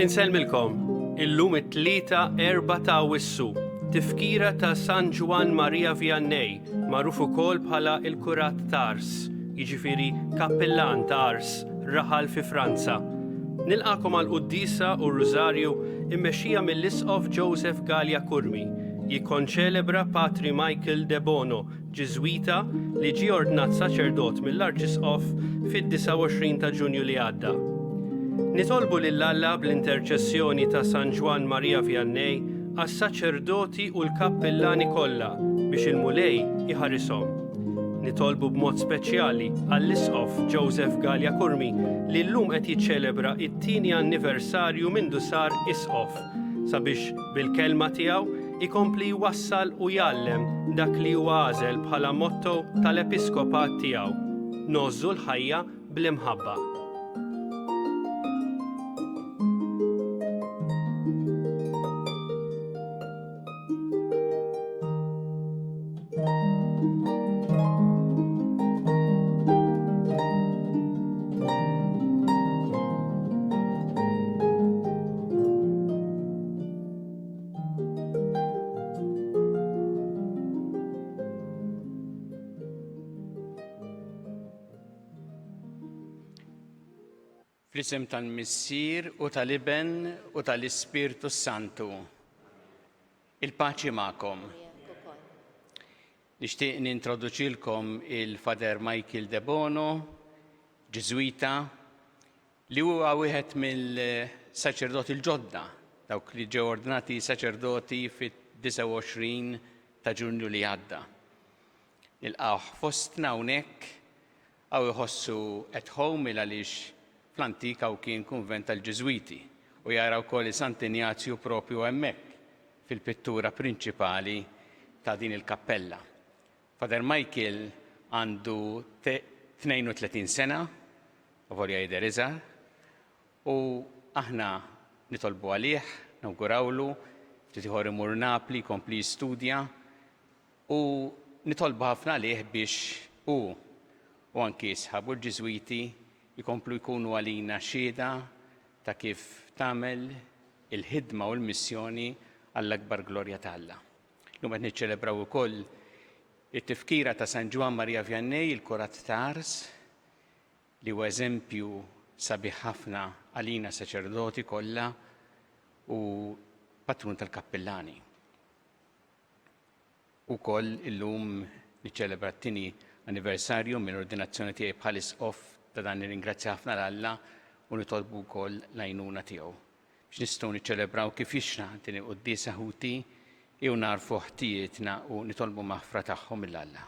Insellmilkom, illum it-Tlieta 4 ta' Awwissu, tifkira ta' San Ġwann Maria Vianney, magħruf ukoll bħala il-Kurat t'Ars, jiġifieri kappillan ta' Ars, raħal fi Franza. Nilqakom għal quddiesa u r-Rużarju immexxija mill-Isqof Joseph Galea Curmi, jikkonċelebra Patri Michael Debono, Ġiżwita li ġie ordnat saċerdot mill-Arċisqof fid-29 ta' Ġunju li għadda. Nitolbu lil Alla bl-interċessjoni ta' San Ġwann Maria Vianney għas-saċerdoti u l-kappillani kollha biex il-Mulej iħarishom. Nitolbu b'mod speċjali għall-Isqof Joseph Galea Curmi li llum qed jiċċelebra t-tieni anniversarju mindu sar Isqof sabiex bil-kelma tiegħu ikompli jwassal u jgħallem dak li huwa għażel bħala motto tal-episkopat tiegħu, Ngħożżu l-ħajja bl-imħabba. Fl-isem tal-Missier u tal-Iben u tal-Ispirtu Santu. Il-paċi magħkom. Nixtieq nintroduċilkom il-Fader Michael Debono, Ġiżwita, li huwa wieħed mill-saċerdoti l-ġodda, dawk li ġew ordnati saċerdoti fit-29 ta' Ġunju li għadda. Nilqgħuh fostna hawnhekk hawn iħossu at home il għaliex fl-antik hawn kien kunvent tal-Ġiżwiti u jara wkoll li Sant'Injazju propju hemmhekk fil-pittura prinċipali ta' din il-kappella. Father Michael għandu 32 sena, avolja jidher iżgħar, u aħna nitolbu għalih, nawgurawlu, ftit ieħor imur Napli jkompli jistudja u nitolbu ħafna għalih biex hu u anki sħabu l-Ġiżwiti jkomplu jkunu għalina xhieda ta' kif tagħmel il-ħidma u l-missjoni għall-akbar glorja ta' Alla. Illum qed niċċelebraw ukoll it-tifkira ta' San Ġwann Maria Vianney, il-Kurat ta' Ars, li huwa eżempju sabiħ ħafna għalina saċerdoti kollha u patrun tal-kappillani. Ukoll illum niċċelebra t-tieni anniversarju mill-ordinazzjoni tiegħi bħal isqof ta' dan nirringrazzja ħafna 'l Alla u nitolbu wkoll l-għajnuna tiegħu. Biex nistgħu niċċelebraw kif jixraq din il-quddiesa ħuti, jew nagħrfu ħtijietna u nitolbu maħfra tagħhom lil Alla.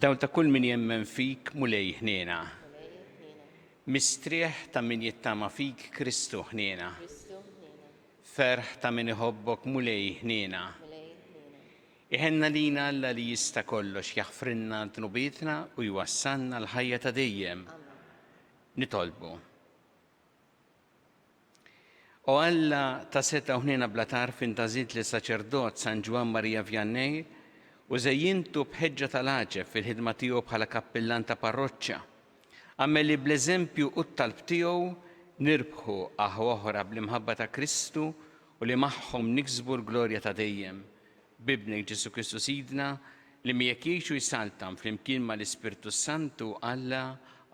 Dawl ta' kull min jemmen fik, Mulej ħniena. Mistrieħ ta' min jittama fik, Kristu ħniena. Ferħ ta' min iħobbok, Mulej ħniena. Iħenn għalina Alla li jista' kollox jaħfrilna dnubietna u jwassalna l-ħajja ta' dejjem. Nitolbu. O Alla ta' setgħa u ħniena bla tarf int għażilt lis-saċerdot San Ġwann Maria Vianney u żejjintu b'ħeġġa tal-għaġeb fil-ħidma tiegħu bħala kappillan ta' parroċċa. Agħmel li bl-eżempju u t-talb tiegħu nirbħu aħwa oħra bl-imħabba ta' Kristu u li magħhom niksbu l-glorja ta' dejjem. B'Ibnek Ġesù Kristu Sidna, li miegħek jgħix u jsaltan flimkien mal-Ispirtu s-Santu Alla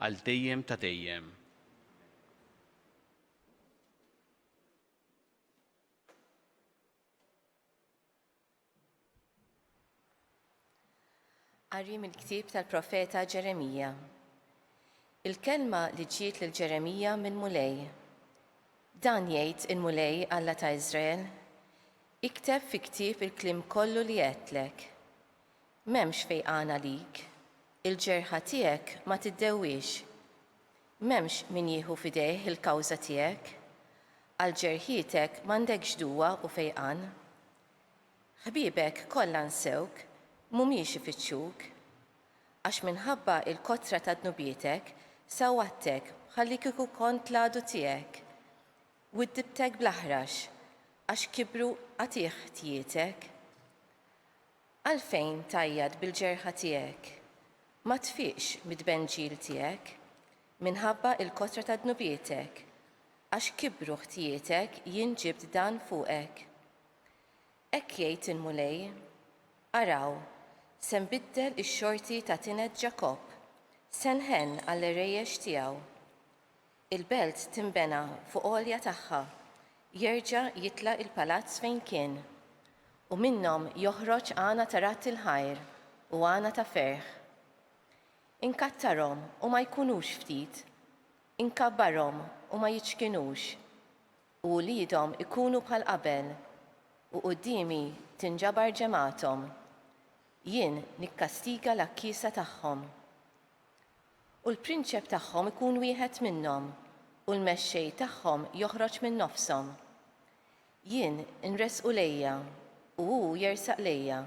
għal dejjem ta' dejjem. Qari mill-ktieb tal-profeta Ġeremija. Il-kelma li ġiet lil Ġeremija mill-Mulej. Dan jgħid il-Mulej Alla ta' Iżrael, Ikteb fi ktieb il-kliem kollu li għedtlek. M'hemmx fejqan għalik, il-ġerħa tiegħek ma tiddewwiex. M'hemmx min jieħu f'idejh il-kawża tiegħek. Għal ġerħietek m'għandekx duwa u fejqan. Ħbiebek kollha nsewk, mhumiex ifittxuk. Għax minħabba l-kotra ta' dnubietek sawwattek bħallikieku kont l-għadu tiegħek. Widdibtek bl-aħrax, għax kibru qatigħ ħtijietek. Għalfejn tgħajjat bil-ġerħa tiegħek? Ma tfiqx mit-tbenġil tiegħek, minħabba l-kotra ta' dnubietek, għax kibru ħtijietek jien ġibt dan fuqek. Hekk jgħid il-Mulej, Araw, se nbiddel ix-xorti ta' tined Ġakobb, se nħenn għall-għerejjex tiegħu. Il-belt tinbena fuq għolja tagħha, jerġa' jitla' l-palazz fejn kien, u minnhom joħroġ għana ta' radd il-ħajr u għana ta' ferħ. Inkattarhom u ma jkunux ftit, inkabbarhom u ma jiċkinux. U uliedhom ikunu bħal qabel, u quddiemi tinġabar ġemgħathom. Jien nikkastiga l-għakkiesa tagħhom. U l-prinċep tagħhom ikun wieħed minnhom, u l-mexxej tagħhom joħroġ minn nofshom. Jien inressqu lejja, u hu jersaq lejja.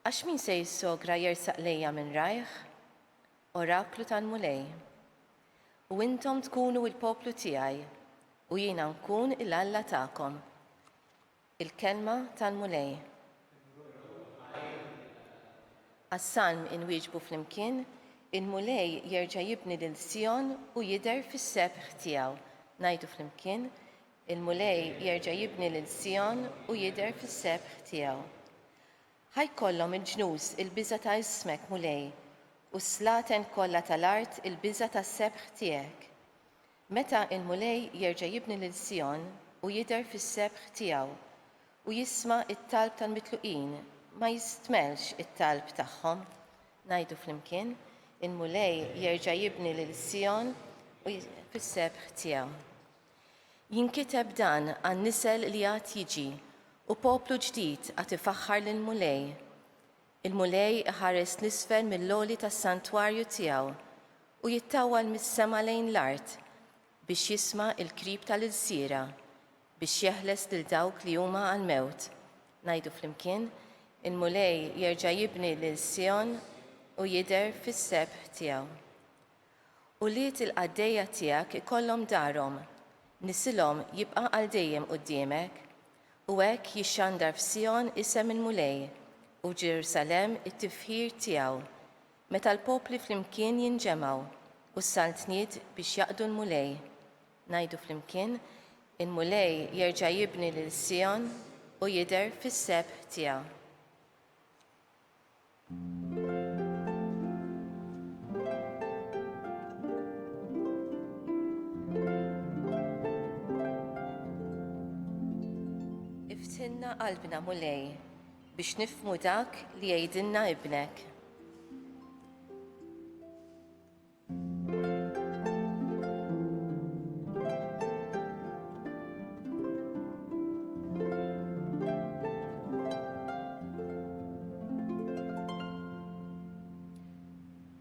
Għax min se jissogra jersaq lejja minn rajh? Oraklu tal-Mulej. U intom tkunu l-poplu tiegħi, u jiena nkun il-Alla tagħkom. Il-Kelma tal-Mulej. Għas-salm inwieġbu flimkien, Il-Mulej jerġa' jibni lil Sijon u jidher fis-sebħ tiegħu. Ngħidu flimkien, Il-Mulej jerġa' jibni lil Sijon u jidher fis-sebħ tiegħu. Ħa jkollhom il-ġnus il-biża' ta' ismek, Mulej, u s-slaten kollha tal-art il-biża' tas-sebħ tiegħek. Meta l-Mulej jerġa' jibni lil Sijon u jidher fis-sebħ tiegħu, u jisma' t-talb tal-mitluqin, ma jistmellx it-talb tagħhom. Ngħidu flimkien, Il-Mulej jerġa' jibni lil Sijon u jidher fis-sebħ tiegħu. Jinkiteb dan għan-nisel li għad jiġi, u poplu ġdid għad ifaħħar lill-Mulej. Il-Mulej iħares 'l isfel mill-għoli tas-santwarju tiegħu, u jittawwal mis-sema lejn l-art, biex jisma' l-krib tal-ilsiera, biex jeħles lil dawk li huma għall-mewt. Ngħidu flimkien, Il-Mulej jerġa' jibni lil Sijon u jidher fis-sebħ tiegħu. Ulied il-qaddejja tiegħek ikollhom darhom, nisilhom jibqa' għal dejjem quddiemek. U hekk jixxandar f'Sijon isem il-Mulej, u f'Ġerusalemm it-tifħir tiegħu, meta l-popli flimkien jinġemgħu, u s-saltniet biex jaqdu l-Mulej. Ngħidu flimkien, Il-Mulej jerġa' jibni lil Sijon u jidher fis-sebħ tiegħu. Iftħilna qalbna, Mulej, biex nifhmu dak li jgħidilna Ibnek.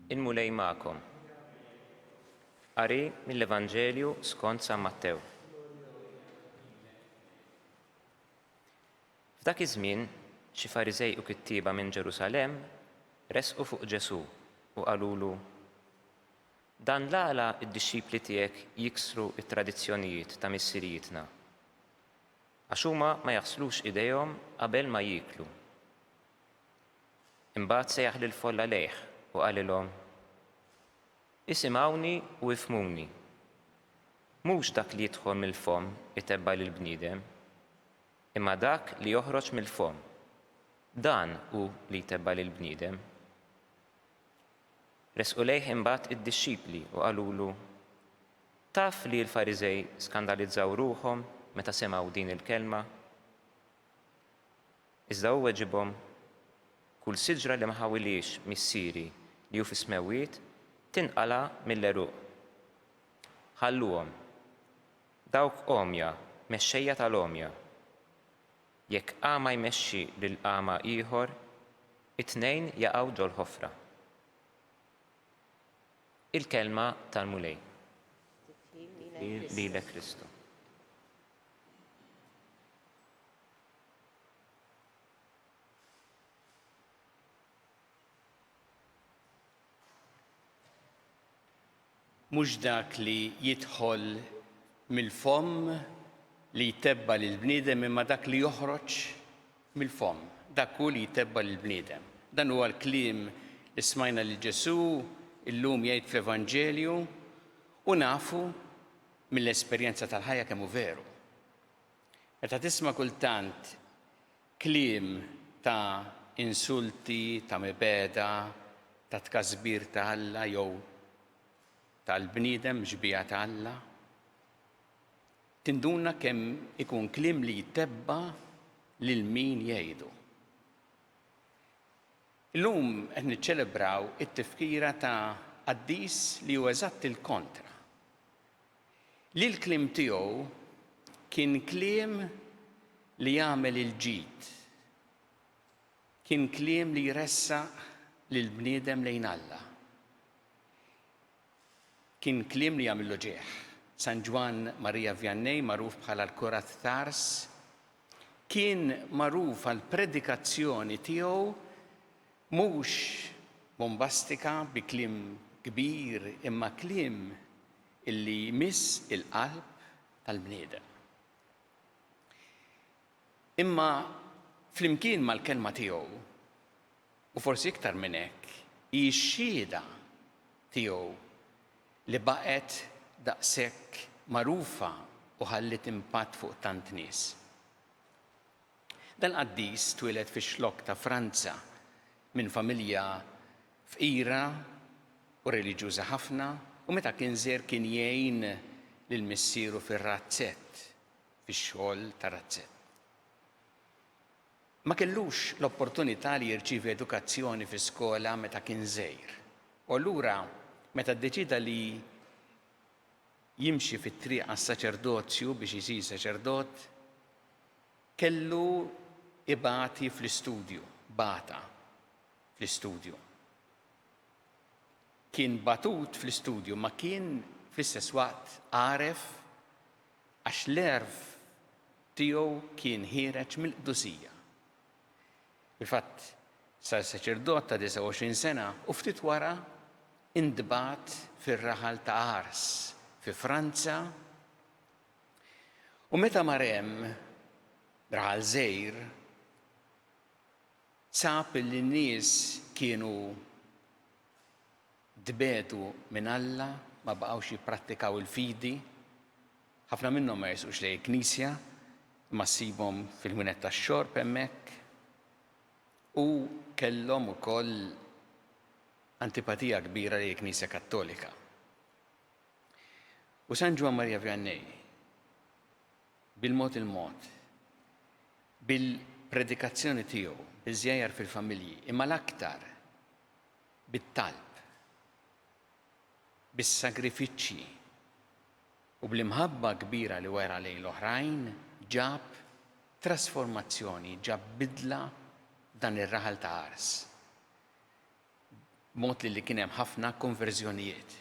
Il-Mulej magħkom. Qari mill-Evanġelju skont San Mattew. F'dak iż-żmien, xi Fariżej u kittieba minn Ġerusalemm resqu fuq Ġesù u qalulu, Dan l-għala d-dixxipli tiegħek jiksru t-tradizzjonijiet ta' missirijietna? Għax huma ma jaħslux idejhom qabel ma jieklu. Imbagħad sejjaħ lill-folla lejh u qalilhom, Isimgħuni u ifhmuni. Mhux dak li jidħol mill-fomm itebba' lill-bniedem, imma dak li joħroġ mill-fomm, dan hu li jtebba' lill-bniedem. Resqu lejh imbagħad id-dixxipli u qalulu, Taf li l-Fariżej skandalizzaw ruħhom meta semgħu din il-kelma? Iżda hu weġibhom, Kull siġra li ma ħawilhiex Missieri li hu fis-smewwiet tinqala' mill-għeruq. Ħalluhom. Dawk għomja, mexxejja tal-għomja. Jekk agħma jmexxi lil agħma ieħor, it-tnejn jaqgħu ġol-ħofra. Il-Kelma tal-Mulej. Lilek Kristu. Mhux dak li jidħol mill-fomm li jtebba' lill-bniedem imma dak li joħroġ mill-fomm, dak hu li jtebba' lill-bniedem. Dan huwa l-kliem li smajna lil Ġesù illum jgħid fl-Evanġelju u nafu mill-esperjenza tal-ħajja kemm hu veru. Meta tisma' kultant kliem ta' insulti, ta' mibegħda, ta' tkasbir ta' Alla jew tal-bniedem xbieha ta' Alla, tinduna kemm ikun kliem li jtebba' lil min jgħidu. Illum qed niċċelebraw it-tifkira ta' qaddis li hu eżatt il-kontra. Li l-kliem tiegħu kien kliem li jagħmel il-ġid. Kien kliem li jressaq lill-bniedem lejn Alla. Kien kliem li jagħmillu ġieħ. San Ġwann Maria Vianney, magħruf bħala l-Kurat t'Ars, kien magħruf għall-predikazzjoni tiegħu mhux bombastika bi kliem kbir imma kliem illi jmiss il-qalb tal-bniedem. Imma flimkien mal-kelma tiegħu, u forsi iktar minn hekk, hi x-xhieda tiegħu li baqgħet daqshekk magħrufa u ħalliet impatt fuq tant nies. Dan qaddis twieled fix-Xlokk ta' Franza minn familja fqira u reliġjuża ħafna u meta kien żgħir kien jgħin lil missieru fir-razzett, fix-xogħol tar-razzett. Ma kellux l-opportunità li jirċievi edukazzjoni fi skola meta kien żgħir u allura meta ddeċieda li jimxi fit-triq għas-saċerdozju biex isir saċerdot, kellu ibati fl-istudju, bata fl-istudju. Kien batut fl-istudju ma kien fl-istess waqt għaref għax l-għerf tiegħu kien ħiereġ mill-qdusija. Fil-fatt, sar saċerdot ta' 29 sena u ftit wara intbagħat fir-raħal ta' Ars fi Franza u meta mar hemm, raħal żgħir, sab li n-nies kienu tbiegħdu minn Alla, ma baqgħux jipprattikaw il-fidi. Ħafna minnhom ma jersqux lejn il-knisja, imma ssibhom fil-ħwienet tax-xorb hemmhekk. U kellhom ukoll antipatija kbira lejn il-Knisja Kattolika. U San Ġwann Maria Vianney, bil-mod il-mod, bil-predikazzjoni tiegħu, biż-żjajjar fil-familji, imma l-aktar bit-talb, bis-sagrifiċċji u bl-imħabba kbira li wera lejn l-oħrajn ġab trasformazzjoni, ġab bidla f'dan ir-raħal ta' Ars. B'mod li li kien hemm ħafna konverżjonijiet.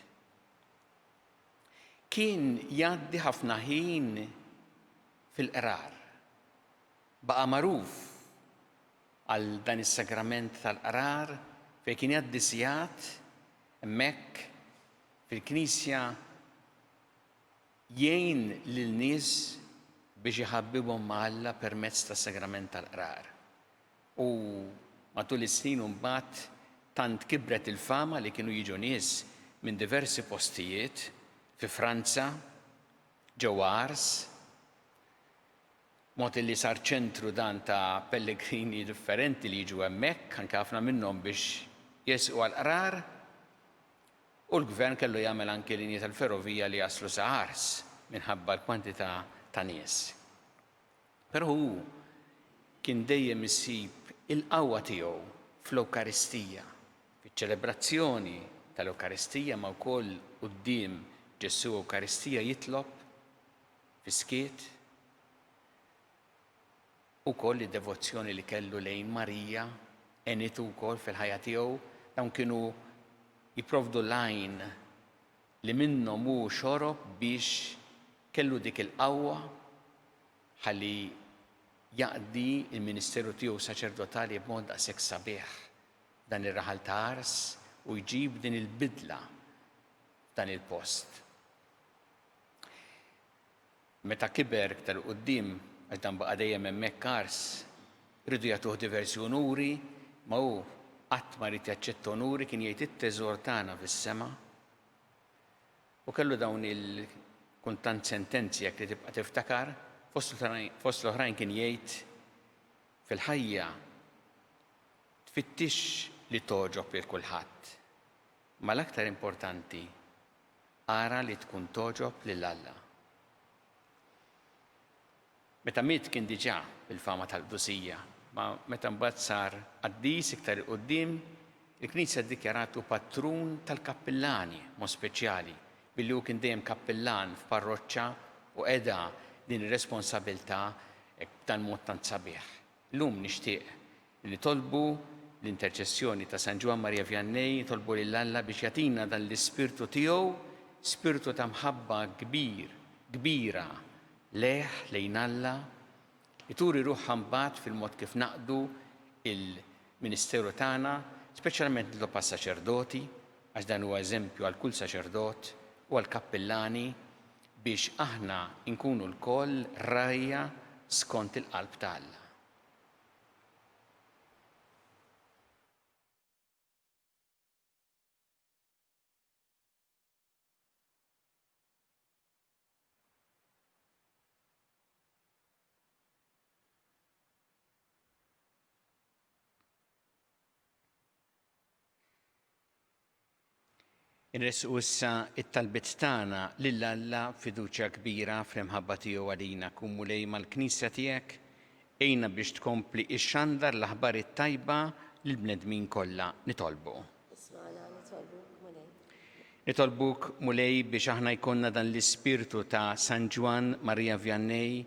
Kien jgħaddi ħafna ħin fil-qrar. Baqa' magħruf għal dan is-sagrament tal-qrar fejn kien jgħaddi sigħat hemmhekk fil-knisja jgħin lil nies biex iħabbibhom ma' Alla permezz tas-sagrament tal-qrar. U matul is-snin imbagħad tant kibret il-fama li kienu jiġu nies minn diversi postijiet fi Franza, ġewwa Ars, Mod li sar ċentru dan ta' pellegrini differenti li jiġu hemmhekk, anke ħafna minnhom biex jersqu għall-qrar, u l-gvern kellu jagħmel anke linji tal-ferrovija li jaslu sa Ars minħabba l-kwantità ta' nies. Però hu kien dejjem isib il-qawwa tiegħu fl-Ewkaristija, fiċ-ċelebrazzjoni tal-Ewkaristija ma wkoll quddiem Ġesù Ewkaristija jitlob fis-skiet, ukoll id-devozzjoni li kellu lejn Marija għenitu wkoll fil-ħajja tiegħu, dawn kienu jipprovdu l-għajn li minnhom hu xorob biex kellu dik il-qawwa ħalli jaqdi l-ministeru tiegħu saċerdotali b'mod daqshekk sabiħ f'dan ir-raħal ta' Ars u jġib din il-bidla f'dan il-post. Meta kiber iktar 'il quddiem, għax dan baqa' dejjem hemmhekk Ars, riedu jagħtuh diversi unuri, ma hu Qatt ma ried jaċċetta onuri, kien jgħid it-teżor tagħna fis-sema. U kellu dawn il-kultant sentenzi jekk li tibqa' tiftakar, fost l-oħrajn kien jgħid fil-ħajja tfittixx li togħġob lil kulħadd, ma l-aktar importanti ara li tkun togħġob lil Alla. Meta miet kien diġà bil-fama tal-qdusija, ma meta mbagħad sar qaddis iktar 'il quddiem, il-Knisja ddikjaratu patrun tal-kappillani, mod speċjali billi hu kien dejjem kappillan f'parroċċa u qeda din ir-responsabilità b'dan mod tant sabiħ. Illum nixtieq li nitolbu l-interċessjoni ta' San Ġwann Maria Vianney, nitolbu lil Alla biex jagħtina dan l-ispirtu tiegħu, spirtu ta' mħabba kbir, kbira lejh, lejn Alla, li turi ruħha mbagħad fil-mod kif naqdu il-ministeru tagħna, speċjalment nitlob għas-saċerdoti, għax dan huwa eżempju għal kull saċerdot u għall-kappillani biex aħna nkunu lkoll rgħajja skont il-qalb ta' Alla. Inressqu issa t-talbiet tagħna lil Alla b'fiduċja kbira fl-imħabba tiegħu għalina. Kun Mulej mal-Knisja tiegħek, għinna biex tkompli ixxandar l-aħbar it-tajba lill-bnedmin kollha. Nitolbu. Ismagħna, nitolbuk, Mulej. Nitolbuk, Mulej, biex aħna jkollna dan l-ispirtu ta' San Ġwann Maria Vianney,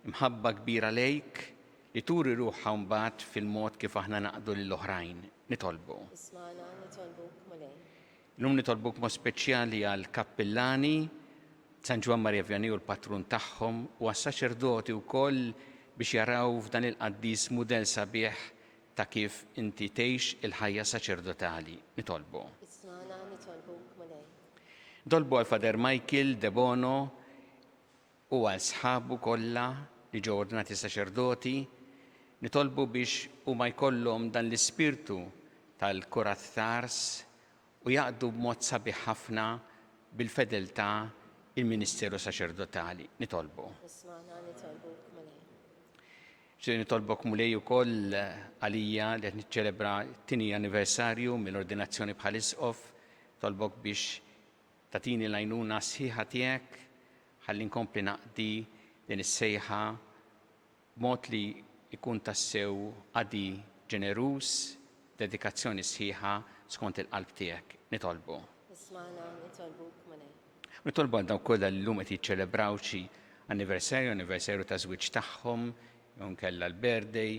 imħabba kbira lejk, li turi ruħha mbagħad fil-mod kif aħna naqdu lill-oħrajn. Nitolbu. Ismagħna, nitolbuk, Mulej. Illum nitolbuk mod speċjali għall-kappillani, San Ġwann Maria Vianney hu l-patrun tagħhom, u għas-saċerdoti wkoll biex jaraw f'dan il-qaddis mudell sabiħ ta' kif inti tgħix il-ħajja saċerdotali. Nitolbu. Ismagħna, nitolbuk, Mulej. Nitolbu għal Father Michael Debono, u għal sħabu kollha li ġew ordnati saċerdoti, nitolbu biex huma jkollhom dan l-ispirtu tal-Kurat t'Ars u jaqdu b'mod sabiħ ħafna bil-fedeltà il-ministeru saċerdotali. Nitolbu. Ismagħna, nitolbuk, Mulej. Xtieq nitolbok Mulej ukoll għalija li qed niċċelebra t-tieni anniversarju mill-ordinazzjoni bħal isqof, nitolbok biex Tagħtini l-għajnuna sħiħa tiegħek ħalli nkompli naqdi din is-sejħa b'mod li jkun tassew qadi ġeneruż, dedikazzjoni sħiħa skont il-qalb tiegħek. Nitolbu. Ismagħna, nitolbuk, Mulej. Nitolbu għal dawk kollha li llum qed jiċċelebraw xi anniversarju, anniversarju ta' żwieġ tagħhom, jew inkella l-birthday,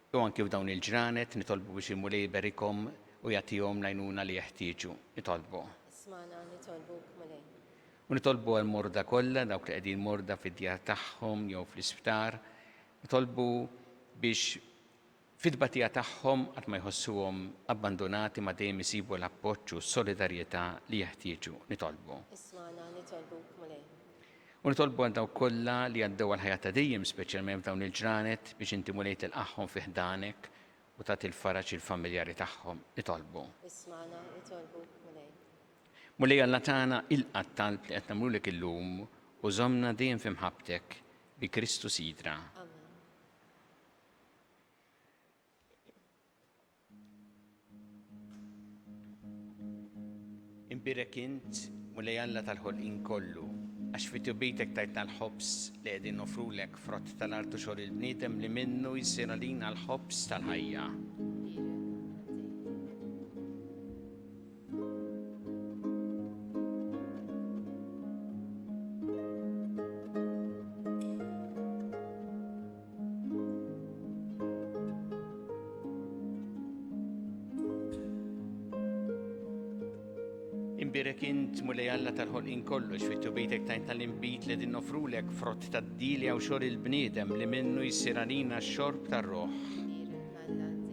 U anki f'dawn il-ġranet nitolbu biex il-Mulej iberikhom u jagħtihom l-għajnuna li jeħtieġu. Nitolbu. Ismagħna, nitolbuk, Mulej. U nitolbu għall-morda kollha, dawk li qegħdin morda fid-djar tagħhom jew fl-isptar. Nitolbu biex fit-tbatija tagħhom qatt ma jħossuhom abbandunati ma dejjem isibu l-appoġġ u s-solidarjetà li jeħtieġu. Nitolbu. Ismagħna, nitolbuk, Mulej. U nitolbu għal dawk kollha li għaddew għall-ħajja ta' dejjem, speċjalment f'dawn il-ġranet, biex inti Mulej tilqagħhom fi ħdanek u tagħti l-faraġ lill-familjari tagħhom. Nitolbu. Ismagħna, nitolbuk, Mulej. Mulej Alla tagħna, ilqa' t-talb li qed nagħmlulek illum u żommna dejjem fi mħabbtek, bi Kristu Sidna. Amen. Imbierek int, Mulej Alla tal-ħolqien kollu, għax fi tjubitek tajtna l-ħobż li qegħdin noffrulek, frott tal-art u xogħol il-bniedem li minnu jsir għalina l-ħobż tal-ħajja. Imbierek int, Mulej Alla tal-ħolqien kollu, għax fit-tubejtek tajtna l-inbid li qegħdin noffrulek, frott tad-dielja u xogħol il-bniedem li minnu jsir għalina x-xorb tar-ruħ. Imbierek Alla dejjem.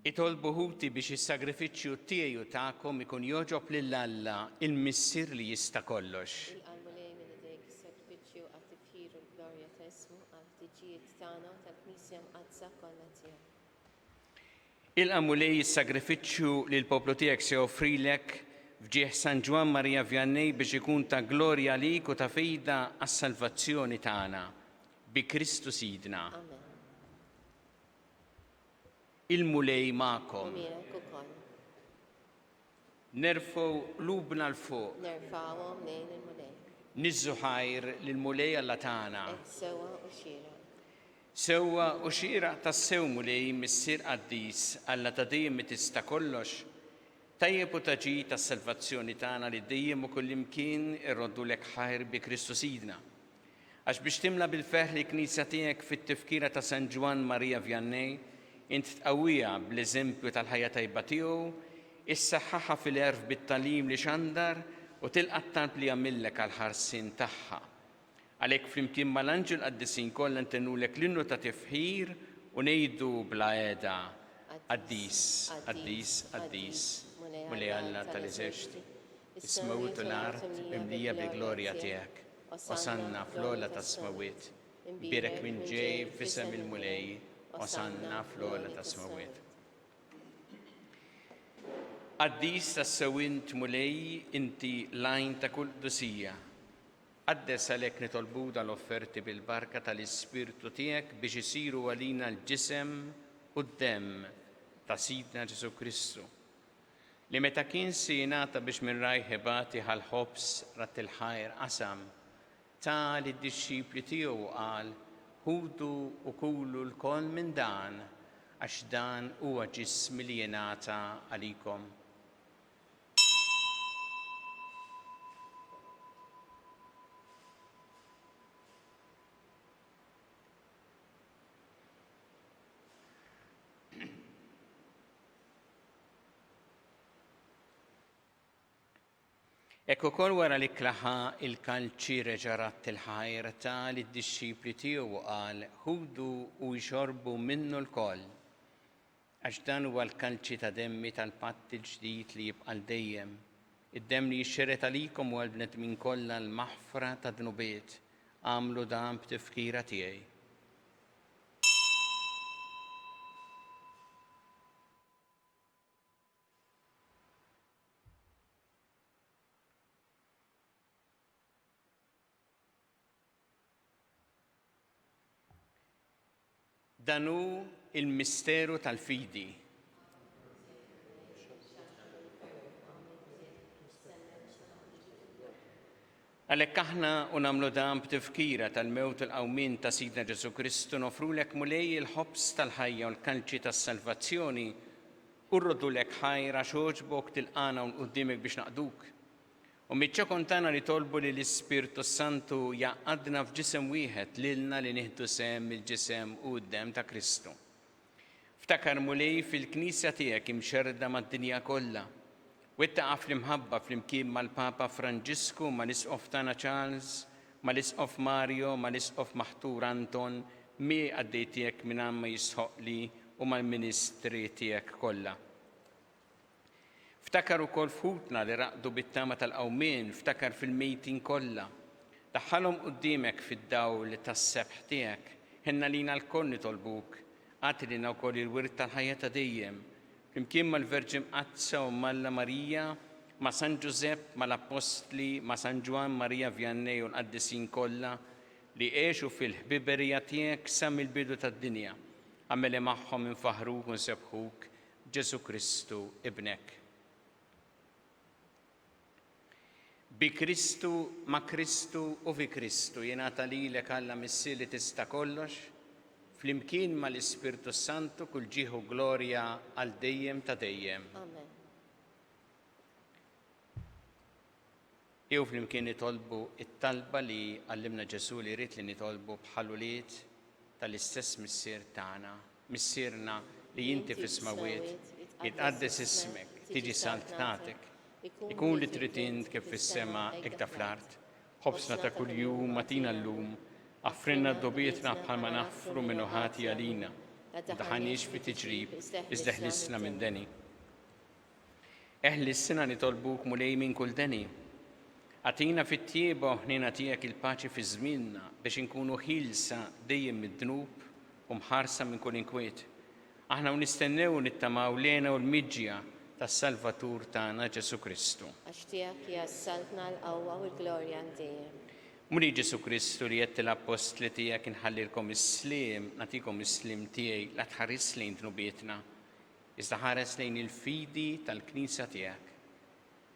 Itolbu ħuti biex is-sagrifiċċju tiegħi u tagħkom ikun jogħġob lil Alla, il-Missier li jista' kollox. Ilqa' l-Mulej minn idejk is-sagrifiċċju għat-tifħir u l-glorja ta' ismu, għall-ħtiġijiet tagħna u tal-Knisja Mqaddsa kollha tiegħu. Ilqa' Mulej is-sagrifiċċju li l-poplu tiegħek se joffrilek f'ġieħ San Ġwann Maria Vianney biex ikun ta' glorja għalik u ta' fejda għas-salvazzjoni tagħna. Bi Kristu Sidna. Amen. Il-Mulej magħkom. U miegħek ukoll. Nerfgħu qlubna 'l fuq. Nerfgħuhom lejn il-Mulej. Niżżu ħajr lill-Mulej Alla tagħna. Hekk sewwa u xieraq. Sewwa u xieraq tassew Mulej, Missier qaddis, Alla ta' dejjem li tista' kollox, tajjeb u ta' ġid għas-salvazzjoni tagħna li dejjem u kullimkien irroddulek ħajr bi Kristu Sidna. Għax biex timla bil-ferħ lill-Knisja tiegħek fit-tifkira ta' San Ġwann Maria Vianney, int tqawwiha bl-eżempju tal-ħajja tajba tiegħu, issaħħaħha fil-għerf bit-tagħlim li xandar u tilqa' t-talb li jagħmillek għall-ħarsien tagħha. Għalhekk flimkien mal-anġli u l-qaddisin kollha ntennulek l-innu ta' tifħir u ngħidu bla heda, Qaddis, qaddis, qaddis, Mulej Alla tal-eżerċti, is-smewwiet u l-art mimlija bil-glorja tiegħek. Osanna fl-ogħla tas-smewwiet. Imbierek min ġej f'isem il-Mulej. Osanna fl-ogħla tas-smewwiet. Qaddis tassew int Mulej, inti l-għajn ta' kull qdusija. Qaddes għalhekk nitolbu dan l-offerti bil-barka tal-Ispirtu tiegħek biex isiru għalina l-ġisem u d-demm ta' Sidna Ġesù Kristu. Li meta kien se jingħata biex minn rajh ibati ħa l-ħobż, radd il-ħajr, qasam, ta lid-dixxipli tiegħu u qal, Ħudu u kulu lkoll minn dan, għax dan huwa ġismi li jingħata għalikom. Hekk ukoll wara li klaħa il-kalċi reġa' radd il-ħajr ta lid-dixxipli tiegħu u qal, Ħudu u ixorbu minnu lkoll, għax dan huwa l-kalċi ta' demmi tal-patt il-ġdid li jibqa' għal dejjem, id-demm li jixxered għalikom u għall-bnedmin kollha għall-maħfra tad-dnubiet. Agħmlu dan b'tifkira tiegħi. Dan hu il-misteru tal-fidi. Għalhekk aħna u nagħmlu dan b'tifkira tal-mewt u l-qawmien ta' Sidna Ġesù Kristu nofrulek Mulej il-ħobż tal-ħajja u l-kalċi tas-salvazzjoni u rroddulek ħajr għax għoġbok tilqagħna hawn quddiemek biex naqduk. U miċ-ċokon tagħna nitolbu li l-Ispirtu s-Santu jgħaqqadna f'ġisem wieħed lilna li nieħdu sehem mill-ġisem u d-demm ta' Kristu. Ftakar, Mulej, fil-Knisja tiegħek imxerrda mad-dinja kollha. Wettaqha fl-imħabba flimkien mal-Papa Franġisku, mal-Isqof tagħna Charles, mal-Isqof Mario, mal-Isqof Maħtur Anton, mi qaddej tiegħek mingħand ma jistħoqqli u mal-ministri tiegħek kollha. Ftakar ukoll f'ħutna li raqdu bit-tama tal-qawmien, ftakar fil-mejtin kollha. Daħħalhom quddiemek fid-dawl tas-sebħ tiegħek. Ħenn għalina lkoll nitolbuk. Agħti lilna wkoll il-wirt tal-ħajja ta' dejjem. Flimkien mal-Verġni Mqaddsa Omm Alla Marija, ma' San Ġużepp, mal-Appostli, ma' San Ġwann Marija Vianney u l-qaddisin kollha li għexu fil-ħbiberija tiegħek sa mill-bidu tad-dinja. Agħmel li magħhom infaħħruk u nsebbħuk Ġesù Kristu, Ibnek. Bi Kristu, ma' Kristu u fi Kristu jingħata lilek Alla Missier li tista' kollox, flimkien mal-Ispirtu s-Santu kull ġieħ u glorja għal dejjem ta' dejjem. Amen. Ejjew flimkien nitolbu t-talba li għallimna Ġesù li jrid li nitolbu bħal ulied tal-istess Missier tagħna. Missierna li inti fis-smewwiet, jitqaddes ismek, tiġi saltnatek, ikun li trid int kif fis-sema hekk fl-art. Ħobżna ta' kuljum agħtina llum, aħfrilna dnubietna bħalma naħfru min hu ħati għalina. La Daħħalniex fi tiġrib, iżda ħlisna minn deni. Eħlisna nitolbuk Mulej minn kull deni. Agħtina fit-tjieba u ħniena tiegħek il-paċi fi żmienna biex inkunu ħielsa dejjem mid-dnub u mħarsa minn kull inkwiet. Aħna u nistennew u nittamaw l-hena u l-miġja tas-Salvatur tagħna Ġesù Kristu. Għax tiegħek hija s-saltna, l-qawwa u l-glorja għal dejjem. Mulej Ġesù Kristu li għedt lill-appostli tiegħek inħallilkom is-sliem, nagħtikom is-sliem tiegħi, la tħarisx lejn dnubietna, iżda ħares lejn il-fidi tal-Knisja tiegħek.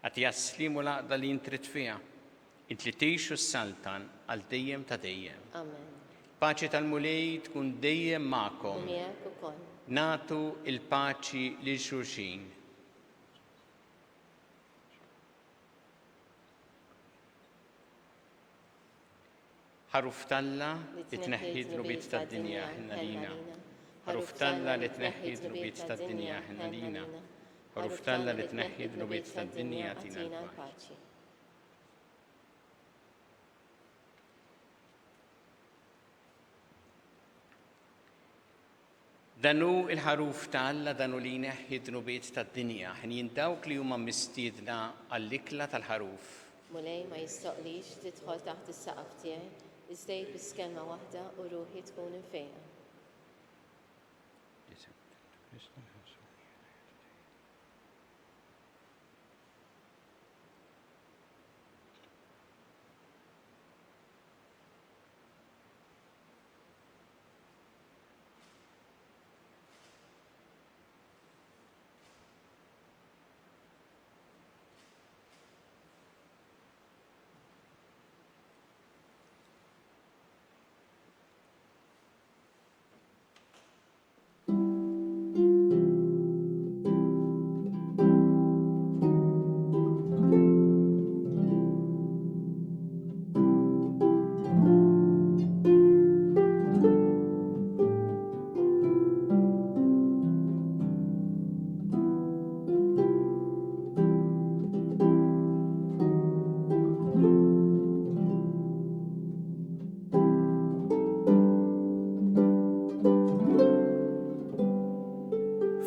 Agħtiha s-sliem u l-għaqda li int trid fiha, int li tgħix u ssaltan għal dejjem ta' dejjem. Amen. Paċi tal-Mulej tkun dejjem magħkom. U miegħek ukoll. Nagħtu l-paċi lil xulxin. Ħaruf t'Alla li tneħħi d-dnubiet tad-dinja, ħenn għalina. Ħaruf t'Alla li tneħħi d-dnubiet tad-dinja, ħenn għalina. Ħaruf t'Alla li tneħħi d-dnubiet tad-dinja, agħtina l-paċi. Dan hu l-Ħaruf ta' Alla, dan hu li jneħħi d-dnubiet tad-dinja. Ħenjin dawk li huma mistiedna għall-ikla tal-Ħaruf. Mulej, ma jistoqlix tidħol taħt is-saqaf tiegħi, iżda għid biss kelma waħda u ruħi tkun imfejqa.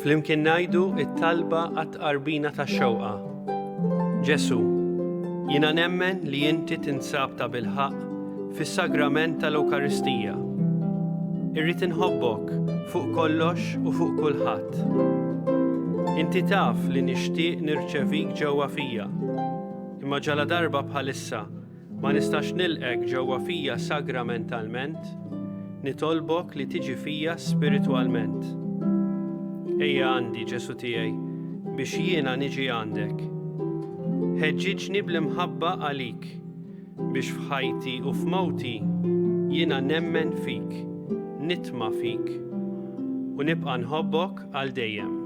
Flimkien ngħidu it-talba għat-tqarbina tax-xewqa. Ġesù, jiena nemmen li inti tinsab tabilħaqq fis-Sagrament tal-Ewkaristija. Irrid inħobbok fuq kollox u fuq kulħadd. Inti taf li nixtieq nirċevik ġewwa fija, imma ġaladarba bħalissa ma nistax nilqgħek ġewwa fija sagramentalment, nitolbok li tiġi fija spiritwalment. Ejja għandi, Ġesù tiegħi, biex jiena niġi għandek. Ħeġġiġni bl-imħabba għalik. Biex f'ħajti u f'mewti jiena nemmen fik, nitma' fik, u nibqa' nħobbok għal dejjem.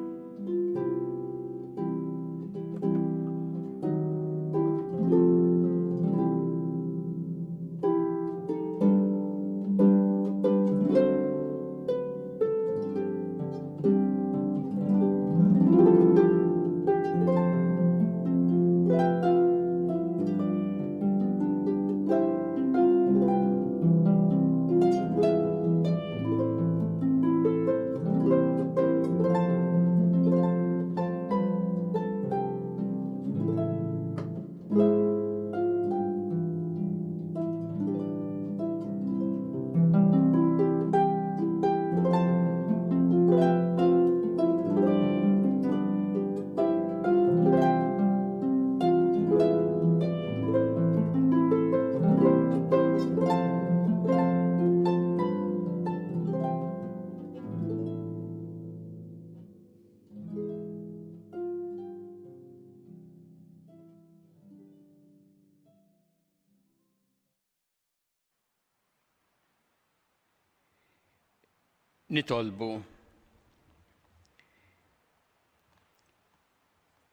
Nitolbu.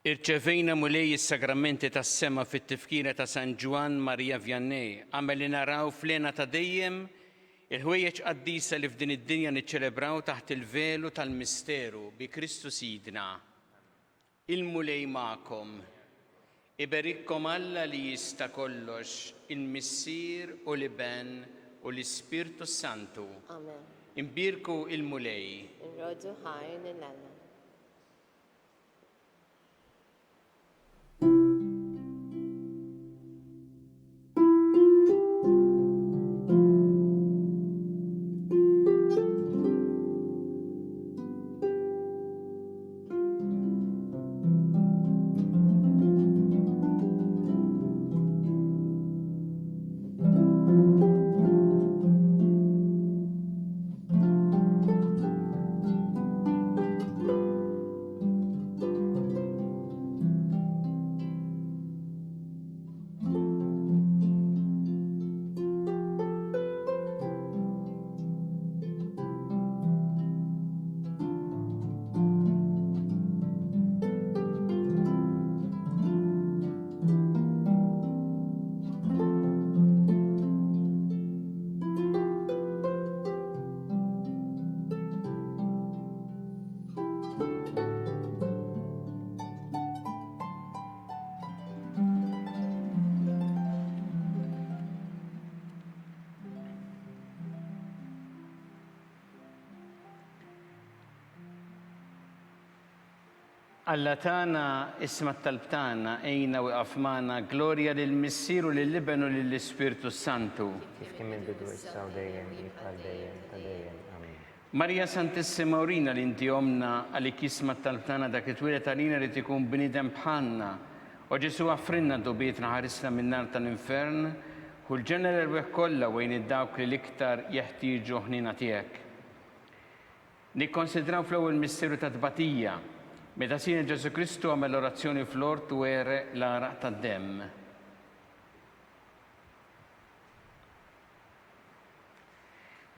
Irċevejna Mulej is-sagramenti tas-sema fit-tifkira ta' San Ġwann Maria Vianney. Agħmel li naraw fl-hena ta' dejjem il-ħwejjeġ qaddisa li f'din id-dinja niċċelebraw taħt il-velu tal-misteru bi Kristu Sidna. Il-Mulej magħkom. Iberikkom Alla li jista' kollox, il-Missier u l-Iben u l-Ispirtu s-Santu. Amen. Imbierku il-Mulej. Inroddu ħajr lil Alla. Alla tagħna, isma' t-talb tagħna, għinna u iqaf magħna, glorja lill-Missier u lill-Iben u lill-Ispirtu s-Santu. Kif kien mill-bidu issa u dejjem, jibqa' għal dejjem ta' dejjem. Amen. Marija Santissima urina li inti ommna, għalik jisma' t-talb tagħna dak li twieled għalina ried ikun bniedem bħalna. O Ġesù aħfrilna dnubietna ħarisna min-nar tal-infern, ħu l-ġenna l-erwieħ kollha u għin id-dawk li l-iktar jeħtieġu ħniena tiegħek. Nikkonsidraw fl-ewwel misteru ta' tbatija, meta Sidna Ġesù Kristu għamel orazzjoni fl-ort u għereq l-għaraq tad-demm.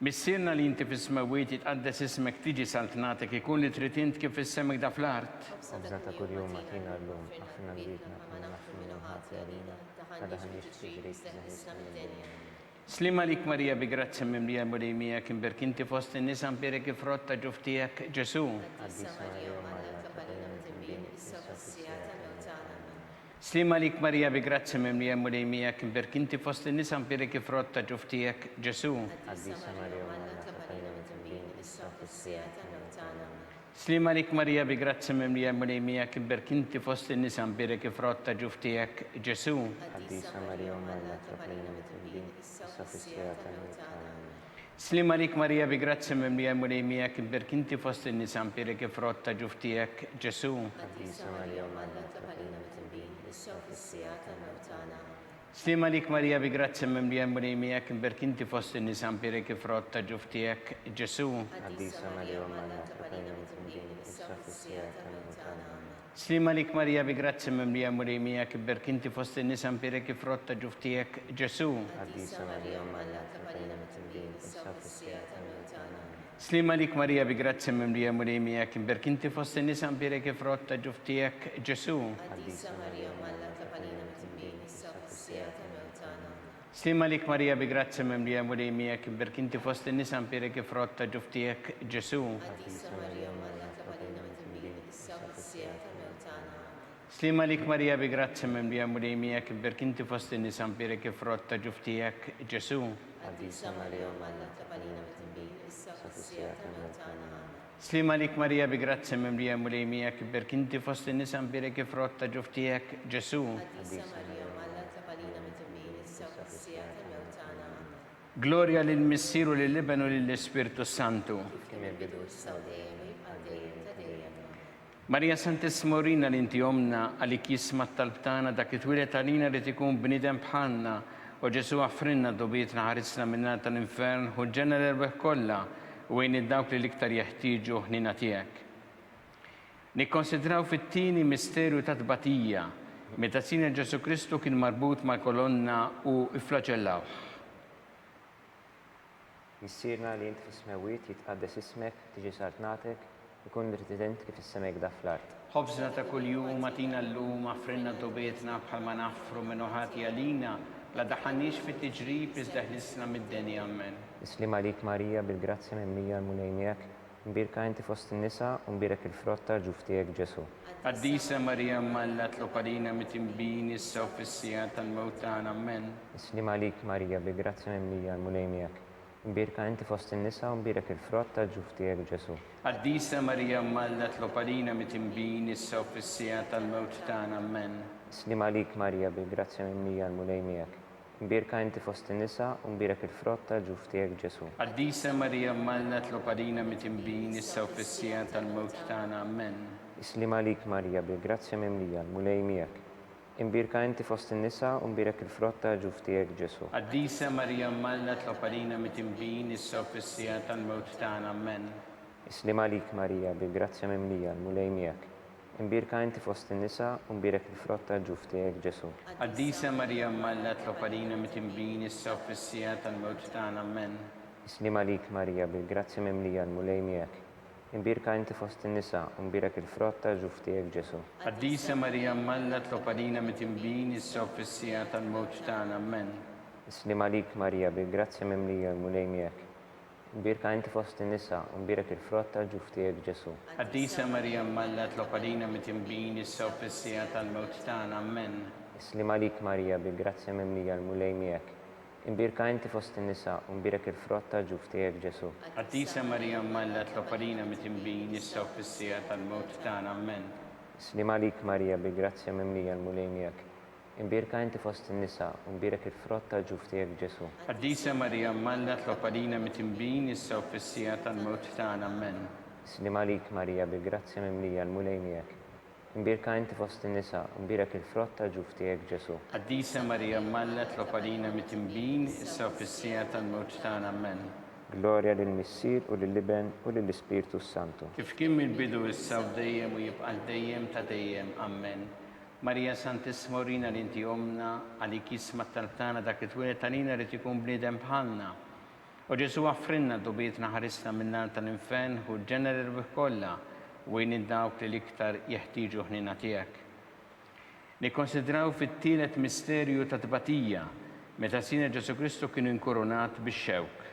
Missierna li inti fis-smewwiet jitqaddes ismek tiġi saltnatek ikun li trid int kif fis-sema hekk fl-art. Ħobżna ta' kuljum agħtina llum, aħfrilna dnubietna bħalma naħfru min hu ħati għalina, ma daħħalniex f'tiġrib iżda ħlisna mid-deni. Ammen. Sliem għalik Marija bi grazzja mimlija l-Mulej miegħek imbierk inti fost in-nisa mbierek il-frott ta' ġuf tiegħek Ġesù. Qaddisa Marija Omm Alla itlob għalina midinbin issa u fis-siegħa tal-mewt tagħna. Ammen. Sliem għalik Marija bi grazzja mimlija l-Mulej miegħek imbierk inti fost in-nisa mbierek il-frott ta' ġuf tiegħek Ġesù. Qaddisa Marija Omm Alla itlob għalina midinbin issa u fis-siegħa tal-mewt tagħna. Ammen. Sliem għalik Marija bi grazzja mimlija l-Mulej miegħek imbierk inti fost in-nisa mbierek il-frott ta' ġuf tiegħek Ġesù. Qaddisa Marija Omm Alla itlob għalina midinbin issa u fis-siegħa tal-mewt tagħna. Ammen. Sliem għalik Marija bi grazzja mimlija l-Mulej miegħek imbierk inti fost in-nisa mbierek il-frott ta' ġuf tiegħek Ġesù. Qaddisa Marija Omm Alla itlob għalina midinbin issa u fis-siegħa tal-mewt tagħna. Ammen. Sliem għalik Marija bi grazzja mimlija l-Mulej miegħek imbierk inti fost in-nisa mbierek il-frott ta' ġuf tiegħek Ġesù. Qaddisa Marija Omm Alla itlob għalina midinbin issa u fis-siegħa tal-mewt tagħna. Ammen. Sliem għalik Marija bi grazzja mimlija l-Mulej miegħek ibbierk inti fost in-nisa mbierek il-frott ta' ġuf tiegħek Ġesù. Qaddisa Marija Omm Alla itlob għalina midinbin issa u fis-siegħa tal-mewt tagħna. Ammen. Sliem għalik Marija bi grazzja mimlija l-Mulej miegħek imbierk inti fost in-nisa mbierek il-frott ta' ġuf tiegħek Ġesù. Qaddisa Marija Omm Alla itlob għalina midinbin issa u fis-siegħa tal-mewt tagħna. Ammen. Sliem għalik Marija bi grazzja mimlija l-Mulej miegħek imbierk inti fost in-nisa mbierek il-frott ta' ġuf tiegħek Ġesù. Qaddisa Marija Omm Alla itlob għalina midinbin issa u fis-siegħa tal-mewt tagħna. Ammen. Sliem għalik Marija bi grazzja mimlija l-Mulej miegħek imbierk inti fost in-nisa mbierek il-frott ta' ġuf tiegħek Ġesù. Qaddisa Marija Omm Alla itlob għalina midinbin issa u fis-siegħa tal-mewt tagħna. Ammen. Sliem għalik Marija bi grazzja mimlija l-Mulej miegħek imbierk inti fost in-nisa mbierek il-frott ta' ġuf tiegħek Ġesù. Qaddisa Marija Omm Alla itlob għalina midinbin issa u fis-siegħa tal-mewt tagħna. Ammen. Glorja lill-Missier u lill-Iben u lill-Ispirtu s-Santu. Kif kien mill-bidu issa u dejjem u jibqa' għal dejjem ta' dejjem. Ammen. Marija Santissima urina li inti ommna, għalik jisma' t-talb tagħna dak li twieled għalina ried ikun bniedem bħalna. O Ġesù aħfrilna dnubietna ħarisna min-nar tal-infern, ħu l-ġenna l-erwieħ kollha u għin lil dawk li l-iktar jeħtieġu ħniena tiegħek. Nikkonsidraw fit-tieni misteru ta' tbatija, meta Sidna Ġesù Kristu kien marbut mal-kolonna u fflaġellawh. Missierna li int fis-smewwiet, jitqaddes ismek, tiġi saltnatek, ikun li trid int kif fis-sema hekda fl-art. Ħobżna ta' kuljum agħtina llum, aħfrilna dnubietna bħalma naħfru min hu ħati għalina, la daħħalniex fit-tiġrib iżda ħlisna mid-deni. Ammen. Is-sliem għalik Marija bil-grazzja mimlija l-Mulej miegħek, imbierka inti fost in-nisa u mbierek il-frott tal-ġuf tiegħek Ġesù. Qaddisa Marija Omm Alla tlob għalina mitinbin issa u fis-siegħa tal-mewt tagħna. Ammen. Is-sliem għalik Marija bi grazzja mimlija l-Mulej miegħek. Imbierka inti fost in-nisa u mbierek il-frott tal-ġuf tiegħek Ġesù. Qaddisa Marija Omm Alla tlob għalina mitinbin issa u fis-siegħa tal-mewt tagħna. Ammen. Sliem għalik Marija bil-grazzja mimlija l-Mulej miegħek. Imbierka inti fost in-nisa u mbierek il-frott tal-ġuf tiegħek Ġesù. Qaddisa Marija Omm Alla tlob għalina mitinbin issa u fis-siegħa tal-mewt tagħna. Ammen. Sliem għalik Marija bil-grazzja mimlija l-Mulej miegħek. Imbierka inti fost in-nisa u mbierek il-frott tal-ġuf tiegħek Ġesù. Qaddisa Marija Omm Alla tlob għalina mitinbin issa u fis-siegħa tal-mewt tagħna. Ammen. Is-sliem għalik Marija, bil-grazzja mimlija, l-Mulej miegħek. Imbierka inti fost in-nisa u mbierek il-frott tal-ġuf tiegħek Ġesù. Qaddisa Marija Omm Alla tlob għalina mitinbin issa u fis-siegħa tal-mewt tagħna. Ammen. Is-sliem għalik Marija, bil-grazzja mimlija, l-Mulej miegħek. Imbierka inti fost in-nisa, u mbierek il-frott tal-ġuf tiegħek Ġesù. Qaddisa Marija Omm Alla tlob għalina mitinbin issa u fis-siegħa tal-mewt tagħna. Ammen. Is-sliem għalik Marija, bil-grazzja mimlija l-Mulej miegħek. Imbierka inti fost in-nisa, u mbierek il-frott tal-ġuf tiegħek Ġesù. Qaddisa Marija Omm Alla tlob għalina mitinbin issa u fis-siegħa tal-mewt tagħna. Ammen. Is-sliem għalik Marija, bil-grazzja mimlija l-Mulej miegħek. Imbierka inti fost in-nisa, u mbierek il-frott tal-ġuf tiegħek Ġesù. Qaddisa Marija Omm Alla tlob għalina mitinbin issa u fis-siegħa tal-mewt tagħna. Ammen. Sliem għalik Marija, bil-grazzja mimlija l-Mulej miegħek. Imbierka inti fost in-nisa, u mbierek il-frott tal-ġuf tiegħek Ġesù. Qaddisa Marija Omm Alla tlob għalina mitinbin issa u fis-siegħa tal-mewt tagħna. Ammen. Sliem għalik Marija, bil-grazzja mimlija l-Mulej miegħek. Imbierka inti fost in-nisa, u mbierek il-frott tal-ġuf tiegħek Ġesù. Qaddisa Marija Omm Alla tlob għalina mitinbin, issa u fis-siegħa tal-mewt tagħna. Ammen. Glorja lill-Missier u lill-Iben u lill-Ispirtu s-Santu. Kif kien mill-bidu issa u dejjem u jibqa' għal dejjem ta' dejjem. Ammen. Marija Santissima urina li inti Ommna, għalik jisma' t-talb tagħna dak li twieled għalina ried ikun bniedem bħalna. O Ġesù aħfrilna dnubietna ħarisna min-nar tal-infern, ħu l-ġenna l-erwieħ kollha u għin lil dawk li l-iktar jeħtieġu l-ħniena tiegħek. Nikkonsidraw fit-tielet misterju ta' tbatija, meta Sidna Ġesù Kristu kien inkurunat bix-xewk.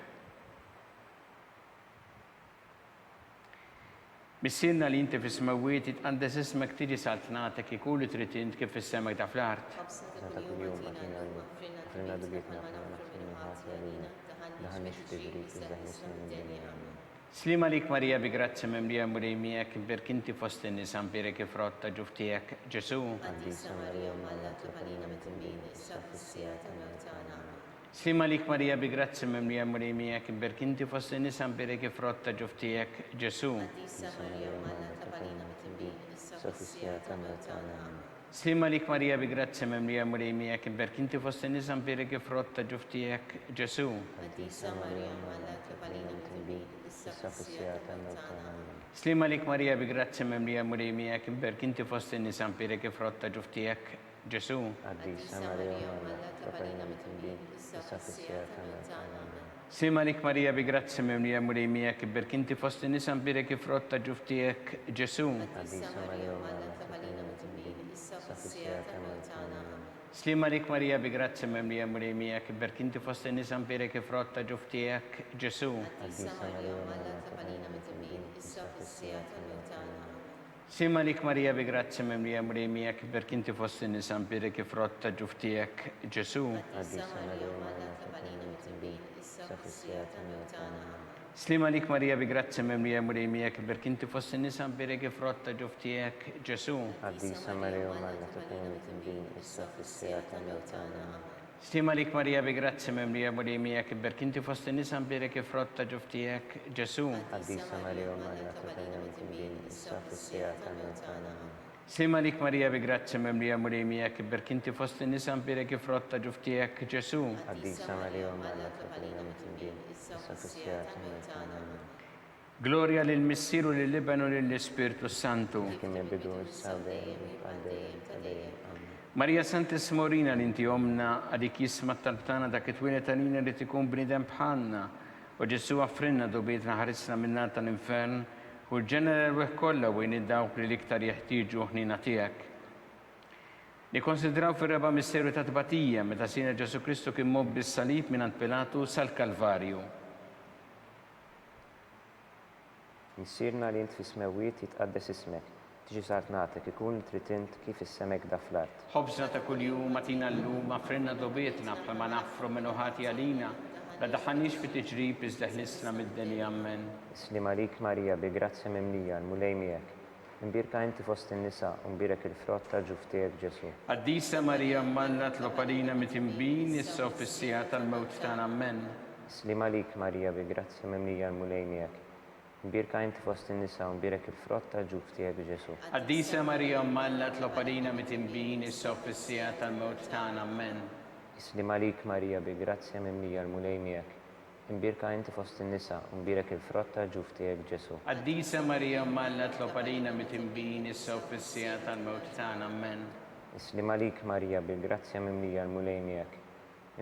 Missierna li inti fis-smewwiet, jitqaddes ismek, tiġi saltnatek, ikun li trid int kif fis-sema hekk fl-art. Ħobżna ta' kuljum agħtina llum, aħfrilna dnubietna bħalma naħfru lil min ħati għalina, tdaħħalniex f'tiġrib iżda ħlisna mid-deni. Amen. Sliem għalik Marija bi grazzja mimlija l-Mulej miegħek, imbierk inti fost in-nisa mbierek il-frott ta' ġuf tiegħek, Ġesù. Qaddisa Marija Omm Alla itlob għalina midinbin, issa u fis-siegħa tal-mewt tagħna. Amen. Sliem għalik Marija bi grazzja mimlija l-Mulej miegħek, imbierk inti fost in-nisa mbierek il-frott ta' ġuf tiegħek, Ġesù. Qaddisa Marija Omm Alla itlob għalina midinbin, issa u fis-siegħa tal-mewt tagħna. Amen. Sliem għalik Marija bi grazzja mimlija l-Mulej miegħek, imbierk inti fost in-nisa mbierek il-frott ta' ġuf tiegħek, Ġesù. Qaddisa Marija Omm Alla itlob għalina midinbin, issa u fis-siegħa tal-mewt tagħna. Amen. Sliem għalik Marija bi grazzja mimlija l-Mulej miegħek, imbierk inti fost in-nisa mbierek il-frott ta' ġuf tiegħek, Ġesù. Qaddisa Marija Omm Alla, itlob għalina midinbin, issa u fis-siegħa tal-mewt tagħna. Amen. Sliem għalik Marija bi grazzja mimlija l-Mulej miegħek, ibbierk inti fost in-nisa mbierek il-frott ta' ġuf tiegħek, Ġesù. Qaddisa Marija Omm Alla, itlob għalina midinbin, issa u fis-siegħa tal-mewt tagħna. Amen. Sliem għalik Marija bi grazzja mimlija l-Mulej miegħek, ibbierk inti fost in-nisa mbierek il-frott ta' ġuf tiegħek, Ġesù. Qaddisa Marija Omm Alla, itlob għalina midinbin, issa u fis-siegħa tal-mewt tagħna. Amen. Sliem għalik Marija bi grazzja mimlija Mulej miegħek ibbierk inti fost in-nisa mbierek il-frott ta' ġuf tiegħek Ġesù. Qaddisa Marija Omm Alla itlob għalina midinbin, issa u fis-siegħa tal-mewt tagħna. Amen. Sliem għalik Marija bi grazzja mimlija Mulej miegħek ibbierk inti fost in-nisa mbierek il-frott ta' ġuf tiegħek Ġesù. Qaddisa Marija Omm Alla itlob għalina midinbin, issa u fis-siegħa tal-mewt tagħna. Amen. Sliem għalik Marija bi grazzja mimlija Mulej miegħek ibbierk inti fost in-nisa mbierek il-frott ta' ġuf tiegħek Ġesù. Qaddisa Marija Omm Alla itlob għalina midinbin, issa u fis-siegħa tal-mewt tagħna. Amen. Sliem għalik Marija bi grazzja mimlija Mulej miegħek ibbierk inti fost in-nisa mbierek il-frott ta' ġuf tiegħek Ġesù. Qaddisa Marija Omm Alla itlob għalina midinbin, issa u fis-siegħa tal-mewt tagħna. Amen. Glorja lill-Missier u lill-Iben u lill-Ispirtu s-Santu. Kif kien mill-bidu, issa u dejjem, u jibqa' għal dejjem ta' dejjem. Amen. Marija Santissima urina li inti Ommna, għalik jisma' t-talb tagħna dak li twieled għalina ried ikun bniedem bħalna. O Ġesù aħfrilna dnubietna ħarisna min-nar tal-infern, ħu l-ġenna l-erwieħ kollha u għin lil dawk li l-iktar jeħtieġu l-ħniena tiegħek. Nikkonsidraw fir-raba' misteru ta' tbatija, meta Sidna Ġesù Kristu kien mgħobbi s-salib mingħand Pilatu sal-Kalvarju. Missierna li int fis-smewwiet jitqaddes ismek, tiġi saltnatek, ikun li trid int kif fis-sema hekda fl-art. Ħobżna ta' kuljum agħtina llum, aghfrilna dnubietna bħalma naghfru min hu ħati għalina, La daħħalniex fi tiġrib iżda ħlisna mid-deni. Ammen. Is-sliem għalik Marija bi grazzja mimlija, l-Mulej miegħek. Imbierka inti fost in-nisa u mbierek il-frott tal-ġuf tiegħek Ġesù. Qaddisa Marija Omm Alla tlob għalina mitinbin issa u fis-siegħa tal-mewt tagħna. Ammen. Is-sliem għalik Marija bi grazzja mimlija l-Mulej miegħek. Imbierka inti fost in-nisa u mbierek il-frott tal-ġuf tiegħek Ġesù. Qaddisa Marija Omm Alla tlob għalina mitinbin issa u fis-siegħa tal-mewt tagħna. Ammen. Is-sliem għalik Marija bi grazzja mimlija l-Mulej miegħek. Imbierka inti fost in-nisa u mbierek il-frott tal-ġuf tiegħek Ġesù. Qaddisa Marija Omm Alla tlob għalina mitinbin issa u fis-siegħa tal-mewt tagħna. Ammen. Is-sliem għalik Marija bil-grazzja mimlija l-Mulej miegħek.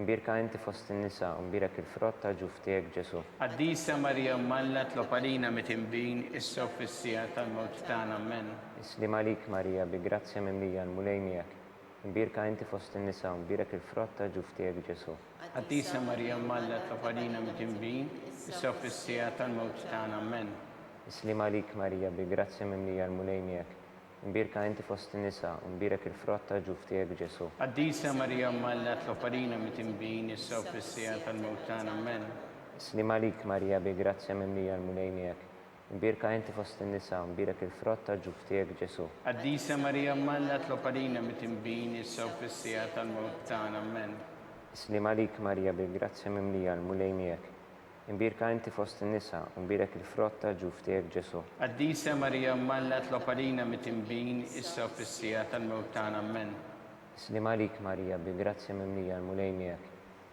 Imbierka inti fost in-nisa u mbierek il-frott tal-ġuf tiegħek Ġesù. Qaddisa Marija Omm Alla tlob għalina mitinbin issa u fis-siegħa tal-mewt tagħna. Ammen. Is-sliem għalik Marija bi grazzja mimlija l-Mulej miegħek. Imbierka inti fost in-nisa u mbierek il-frott tal-ġuf tiegħek Ġesù. Qaddisa Marija Omm Alla tlob għalina mitinbin issa u fis-siegħa tal-mewt tagħna. Ammen. Is-sliem għalik Marija bi grazzja mimlija l-Mulej miegħek. Imbierka inti fost in-nisa, u mbierek il-frott tal-ġuf tiegħek Ġesù. Qaddisa Marija Omm Alla tlob għalina mitinbin issa u fis-siegħa tal-mewt tagħna. Ammen. Is-sliem għalik Marija bi grazzja mimlija l-Mulej miegħek. Imbierka inti fost in-nisa, u mbierek il-frott tal-ġuf tiegħek Ġesù. Qaddisa Marija Omm Alla tlob għalina mitinbin issa u fis-siegħa tal-mewt tagħna. Ammen. Is-sliem għalik Marija bi grazzja mimlija l-Mulej miegħek. Imbierka inti fost in-nisa, u mbierek il-frott tal-ġuf tiegħek Ġesù. Qaddisa Marija Omm Alla tlob għalina mitinbin issa u fis-siegħa tal-mewt tagħna. Ammen. Is-sliem għalik Marija, bi grazzja mimlija l-Mulej miegħek.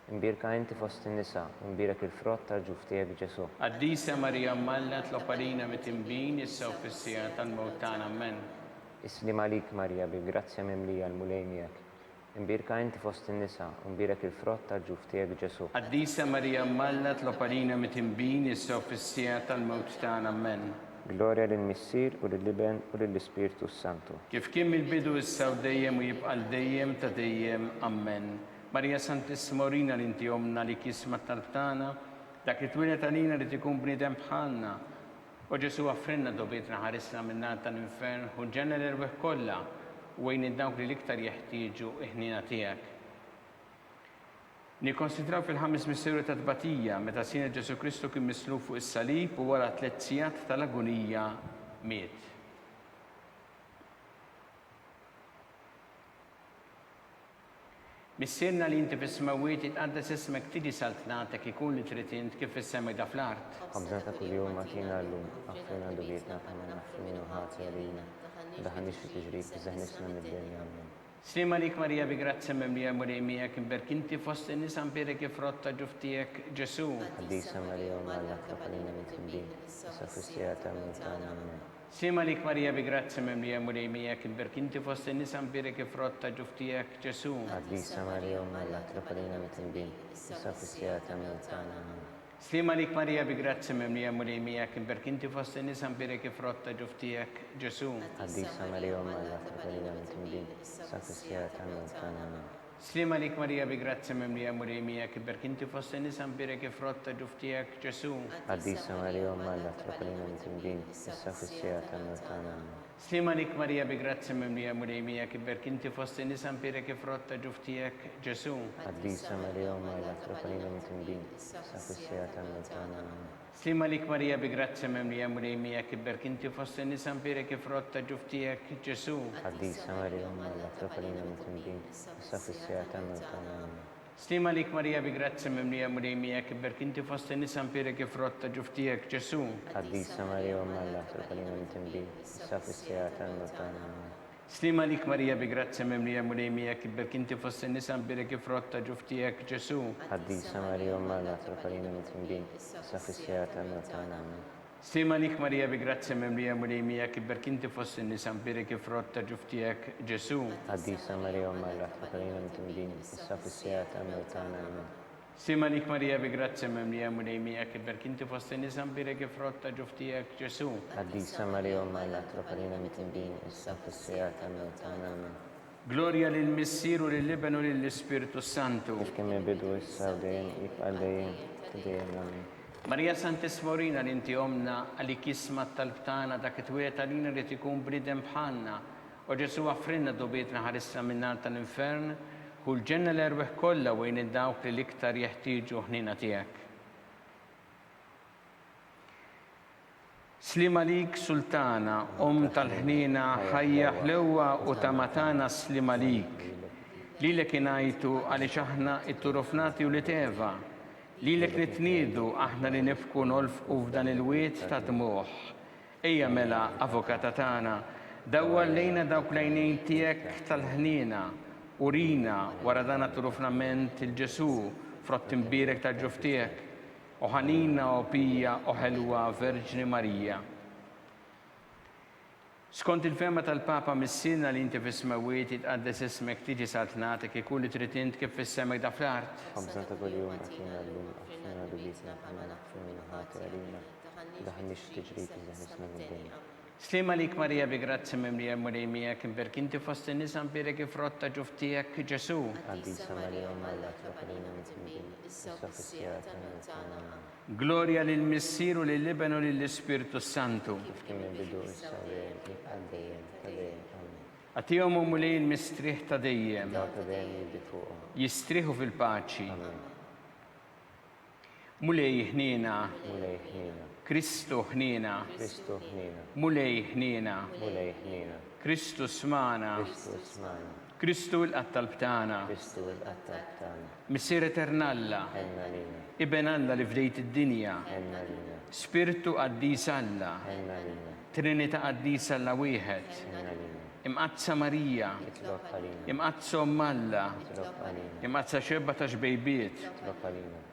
Imbierka inti fost in-nisa, u mbierek il-frott tal-ġuf tiegħek Ġesù. Qaddisa Marija Omm Alla tlob għalina mitinbin issa u fis-siegħa tal-mewt tagħna. Ammen. Is-sliem għalik Marija, bi grazzja mimlija l-Mulej miegħek. Imbierka inti fost in-nisa, u mbierek il-frott tal-ġuf tiegħek Ġesù. Qaddisa Marija Omm Alla tlob għalina mitinbin issa u fis-siegħa tal-mewt tagħna. Ammen. Glorja lill-Missier u lill-Iben u lill-Ispirtu s-Santu. Kif kien mill-bidu issa u dejjem u jibqa' għal dejjem ta' dejjem. Ammen. Marija Santissima urina li inti Ommna li jisma' t-talb tagħna. Dak li twieled għalina ried ikun bniedem bħalna. O Ġesù aħfrilna dnubietna ħarisna min-nar tal-infern, ħu l-ġenna l-erwieħ kollha u għin lil dawk li l-iktar jeħtieġu l-ħniena tiegħek. Nikkonsidraw fil-ħames misteru tat-tbatija, meta Sidna Ġesù Kristu kien mislub fuq is-salib u wara tlett sigħat tal-agunija miet. Missierna li inti fis-smewwiet, jitqaddes ismek, tiġi saltnatek, ikun li trid int, kif fis-sema hekk fl-art. Ħobżna ta' kuljum agħtina llum, aħfrilna dubietna bħalma naħfru min hu ħati għalina, u daħħalniex fi tiġrib, iżda ħlisna mid-deni. Ammen. Sliem għalik Marija bi grazzja mimlija l-Mulej miegħek, imberk inti fost in-nisa mbierek il-frott ta' ġuf tiegħek, Ġesù. Qaddisa Marija Omm Alla, itlob għalina midinbin, issa u fis-siegħa tal-mewt tagħna. Ammen. Sliem għalik Marija bi grazzja mimlija l-Mulej miegħek, imbierk inti fost in-nisa mbierek il-frott ta' ġuf tiegħek, Ġesù. Qaddisa Marija Omm Alla, itlob għalina midinbin, issa u fis-siegħa tal-mewt tagħna. Ammen. Sliem għalik Marija bi grazzja mimlija l-Mulej miegħek, imbierk inti fost in-nisa mbierek il-frott ta' ġuf tiegħek, Ġesù. Qaddisa Marija Omm Alla, itlob għalina midinbin, issa u fis-siegħa tal-mewt tagħna. Ammen. Sliem għalik Marija bi grazzja mimlija l-Mulej miegħek, iberk inti fost in-nisa mbierek il-frott ta' ġuf tiegħek, Ġesù. Qaddisa Marija Omm Alla, itlob għalina midinbin, issa u fis-siegħa tal-mewt tagħna. Ammen. Sliem għalik Marija bi grazzja mimlija l-Mulej miegħek, iberk inti fost in-nisa mbierek il-frott ta' ġuf tiegħek, Ġesù. Qaddisa Marija Omm Alla, itlob għalina midinbin, issa u fis-siegħa tal-mewt tagħna. Ammen. Sliem għalik Marija bi grazzja mimlija Mulej miegħek ibberk inti fost in-nisa mbierek il-frott ta' ġuf tiegħek Ġesù. Qaddisa Marija Omm Alla itlob għalina midinbin, issa u fis-siegħa tal-mewt tagħna. Ammen. Sliem għalik Marija bi grazzja mimlija Mulej miegħek ibberk inti fost in-nisa mbierek il-frott ta' ġuf tiegħek Ġesù. Qaddisa Marija Omm Alla itlob għalina midinbin, issa u fis-siegħa tal-mewt tagħna. Ammen. Sliem għalik Marija bi grazzja mimlija Mulej miegħek ibberk inti fost in-nisa mbierek il-frott ta' ġuf tiegħek Ġesù. Qaddisa Marija Omm Alla itlob għalina midinbin, issa fis-siegħa tal-mewt tagħna. Ammen. Sliem għalik Marija bi grazzja mimlija Mulej miegħek ibberk inti fost in-nisa mbierek il-frott ta' ġuf tiegħek Ġesù. Qaddisa Marija Omm Alla itlob għalina midinbin, issa fis-siegħa tal-mewt tagħna. Ammen. Sliem għalik Marija bi grazzja mimlija Mulej miegħek iberk inti fost in-nisa mbierek il-frott ta' ġuf tiegħek Ġesù. Qaddisa Marija Omm Alla itlob għalina midinbin issa u fis-siegħa tal-mewt tagħna. Ammen. Glorja lill-Missier u lill-Iben u lill-Ispirtu s-Santu. Kif kien mill-bidu issa u dejjem jibqa' għal dejjem ta' dejjem. Ammen. Marija Santissima urina li inti Ommna, għalik jisma' t-talb tagħna, dak it-twieled għalina ried ikun bniedem bħalna. O Ġesù aħfrilna dnubietna ħarisna min-nar tal-infern. Ħu l-ġenna l-erwieħ kollha u għin lil dawk li l-iktar jeħtieġu ħniena tiegħek. Sliem għalik Sultana, Omm tal-ħniena, ħajja, ħlewwa u tama tagħna sliem għalik. Lilek ingħajtu għaliex aħna t-turufnati wlied Eva. Lilek nitniedu aħna li nibku nolfqu f'dan il-wied ta' dmugħ. Ejja mela, Avukata tagħna, dawwar lejna dawk l-għajnejn tiegħek tal-ħniena, urina wara dan għat-turufnament 'il Ġesù, frott imbierek tal-ġuf tiegħek. O ħanina, o pija, o ħelwa Verġni Marija. Skont il-fehma tal-Papa Missierna li inti fis-smewwiet, jitqaddes ismek, tiġi saltnatek, ikun li trid int kif fis-sema hekk fl-art. Ħobżna ta' kuljum agħtina llum, aħfrilna dnubietna bħalma naħfru min hu ħati għalina, u daħħalniex f'tiġrib iżda ħlisna mid-deni. Sliem għalik Marija bi grazzja mimlija l-Mulej miegħek, imbierk inti fost in-nisa mbierek il-frott ta' ġuf tiegħek Ġesù. Qaddisa Marija Omm Alla itlob għalina midinbin, issa u fis-siegħa tal-mewt tagħna. Amen. Glorja lill-Missier u lill-Iben u lill-Ispirtu s-Santu. Kif kien mill-bidu, issa u dejjem, għal dejjem ta' dejjem. Amen. Agħtihom o Mulej il-mistrieħ ta' dejjem. Dawl ta' dejjem jiddi fuqhom. Jistrieħu fil-paċi. Amen. Mulej ħniena. Mulej ħniena. Kristu ħniena. Kristu ħniena. Mulej ħniena. Mulej ħniena. Kristu smagħna. Kristu smagħna. Kristu ilqa' t-talb tagħna. Kristu ilqa' t-talb tagħna. Missier Etern Alla. Ħenn għalina. Iben Alla li fdejt id-dinja. Ħenn għalina. Spirtu Qaddis Alla. Ħenn għalina. Trinità Qaddisa Alla Wieħed. Ħenn għalina. Imqaddsa Marija. Itlob għalina. Imqaddsa Omm Alla. Itlob għalina. Imqaddsa Xebba ta' Xbejbiet. Itlob għalina.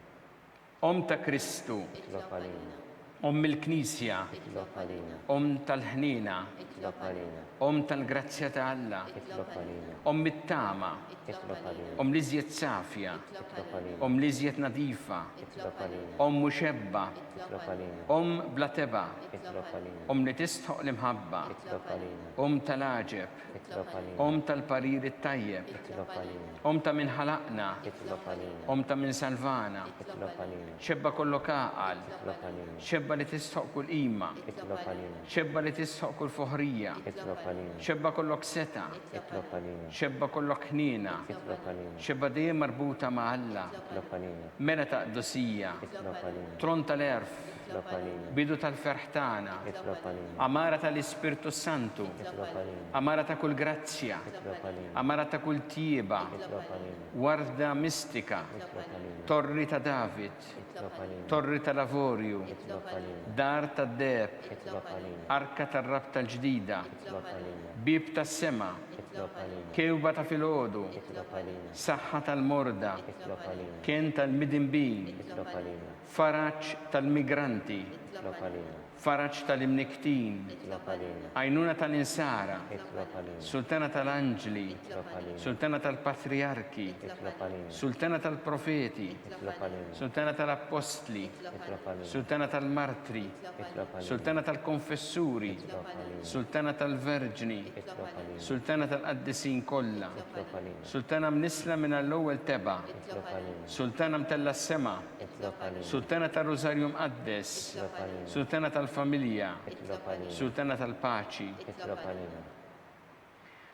Omm ta' Kristu. Itlob għalina. Omm il-Knisja. Itlob għalina. Omm tal-ħniena. Itlob għalina. Omm tal-grazzja ta' Alla. Itlob għalina. Omm it-tama. Itlob għalina. Omm l-iżjed safja. Itlob għalina. Omm l-iżjed nadifa. Itlob għalina. Omm muxebba. Itlob għalina. Omm bla tebgħa. Itlob għalina. Omm li tistħoq l-imħabba. Itlob għalina. Omm tal-għaġeb. Itlob għalina. Omm tal-parir it-tajjeb. Itlob għalina. Omm ta' min ħalaqna. Itlob għalina. Omm ta' min salvana. Itlob għalina. Xebba kollok għaqal. Itlob għalina. Xebba li tistħoq kull qima. Itlob għalina. Xebba li tistħoq kull foħrija. Itlob għalina. Xebba kollok setgħa. Itlob għalina. Xebba kollok ħniena. Itlob għalina. Xebba dejjem marbuta ma' Alla. Itlob għalina. Mera ta' qdusija. Itlob għalina. Tron tal-għerf. Itlob għalina. Bidu tal-ferħ tagħna. Itlob għalina. Għamara tal-Ispirtu s-Santu. Itlob għalina. Għamara ta' kull grazzja. Itlob għalina. Għamara ta' kull tjieba. Itlob għalina. Warda mistika. Itlob għalina. Torri ta' David. Itlob għalina. Torri tal-avorju. Itlob għalina. Dar tad-deheb. Itlob għalina. Arka tar-rabta l-ġdida. Itlob għalina. Bieb tas-sema. Itlob għalina. Kewba ta' filgħodu. Itlob għalina. Saħħa tal-morda. Itlob għalina. Kenn tal-midinbin. Itlob għalina. Faraġ tal-migranti. Itlob għalina. Faraġ tal-imnikktin. Itlob għalina. Għajnuna tal-insara. Itlob għalina. Sultana tal-anġli. Itlob għalina. Sultana tal-patrijarki. Itlob għalina. Sultana tal-profeti. Itlob għalina. Sultana tal-appostli. Itlob għalina. Sultana tal-martri. Itlob għalina. Sultana tal-konfessuri. Itlob għalina. Sultana tal-verġni. Itlob għalina. Sultana tal-qaddisin kollha. Itlob għalina. Sultana mnissla minn għall-ewwel tebgħa. Itlob għalina. Sultana mtellgħa s-sema. Itlob għalina. Sultana tar-Rużarju Mqaddes. Itlob għalina. Sultana tal-familja. Itlob għalina. Sultana tal-paċi. Itlob għalina.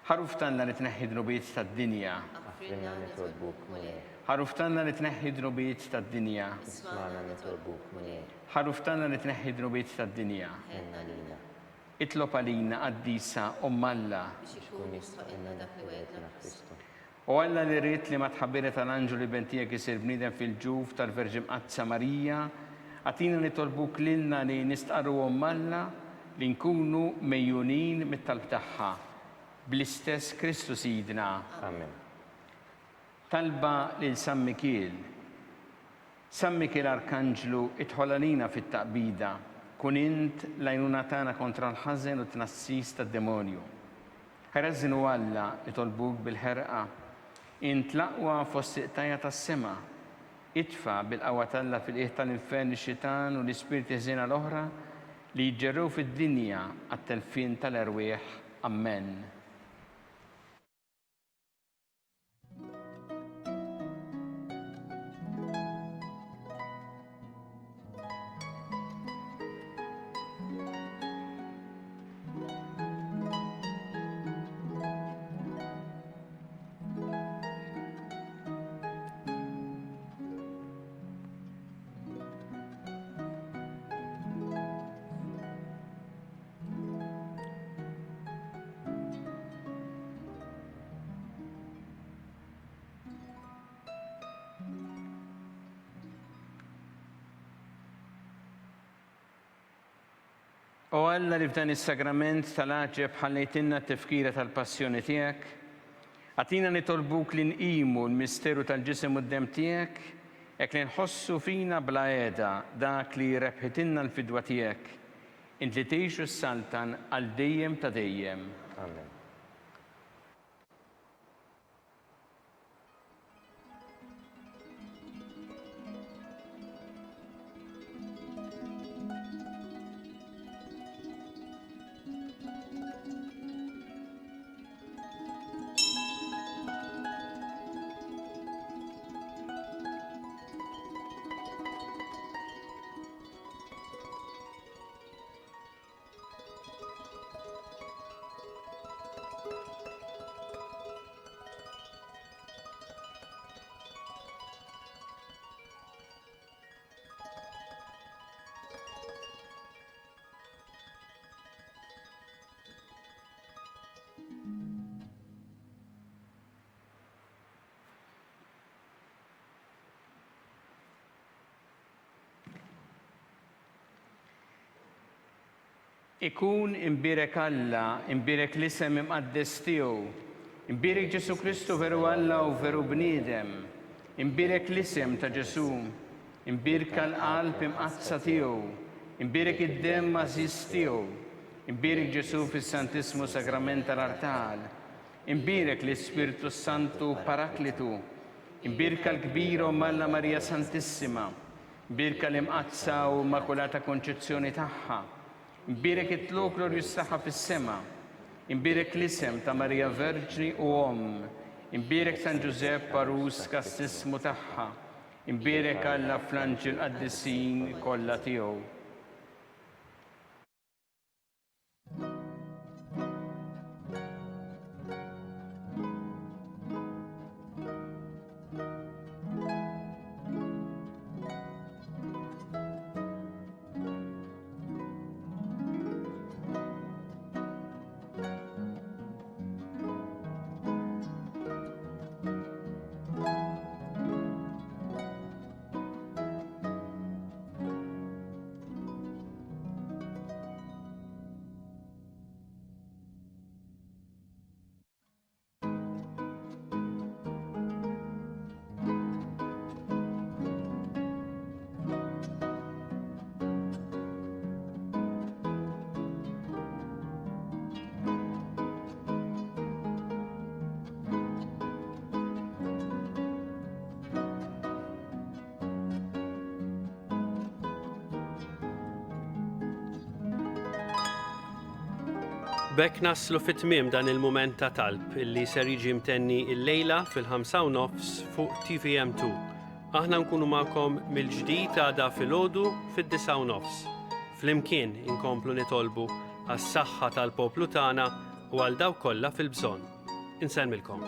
Ħaruf t'Alla li tneħħi dnubiet tad-dinja. Aħfrilna nitolbuk, Mulej. Ħaruf t'Alla li tneħħi dnubiet tad-dinja. Ismagħna nitolbuk, Mulej. Ħaruf t'Alla li tneħħi dnubiet tad-dinja. Ħenn għalina. Itlob għalina, Qaddisa, Omm Alla. Biex ikun jistħoqilna dak li wegħedna Kristu. O Alla li ridt li mat-tħabbira tal-anġlu l-Iben tiegħek isir bniedem fil-ġuf tal-Verġni Mqaddsa Marija, agħtina nitolbuk lilna li nistqarru Omm Alla li nkunu megħjunin mit-talb tagħha. Bl-istess Kristu Sidna. Amen. Talba lil San Mikiel. San Mikiel Arkanġlu, idħol għalina fit-taqbida, kun int l-għajnuna tagħna kontra l-ħażen u t-tnassis tad-demonju. Ħreżżin u Alla, nitolbuk bil-ħerqa, int l-aqwa fost il-qtajja' tas-sema. Itfa' bil-qawwa t'Alla fil-qiegħ tal-infern ix-xitan u l-ispirti ħżiena l-oħra li jiġġerrew fid-dinja għat-telfien tal-erwieħ. Ammen. O Alla li f'dan is-sagrament tal-għaġeb ħallejtilna t-tifkira tal-passjoni tiegħek, agħtina nitolbuk li nqimu l-misteru tal-ġisem u d-demm tiegħek hekk li nħossu fina bla heda dak li rebħitilna l-fidwa tiegħek, int li tgħix u ssaltan għal dejjem ta' dejjem. Amen. Ikun imbierek Alla, imbierek l-isem imqaddes tiegħu. Imbierek Ġesù Kristu veru Alla u veru bniedem. Imbierek l-isem ta' Ġesù. Imbierka l-qalb imqaddsa tiegħu. Imbierek id-demm għażiż tiegħu. Imbierek Ġesù fis-Santissmu Sagrament tal-artal. Imbierek l-Ispirtu s-Santu Paraklitu. Imbierka l-kbira Omm Alla Marija Santissima. Bierka l-Imqaddsa u Immakulata Konċezzjoni tagħha. Imbierek it-tlugħ glorjuż tagħha fis-sema. Imbierek l-isem ta' Marija Verġni u Omm. Imbierek San Ġużepp għarus kastissmu tagħha. Imbierek Alla fl-anġli l-qaddisin kollha tiegħu. B'hekk naslu fi tmiem dan il-mument ta' talb illi ser jiġi mtenni illejla fil-5 u nofs fuq TVM2. Aħna nkunu magħkom mill-ġdid għada filgħodu fid-9 u nofs. Flimkien inkomplu nitolbu għas-saħħa tal-poplu tagħna u għal dawk kollha fil-bżonn. Insellmilkom.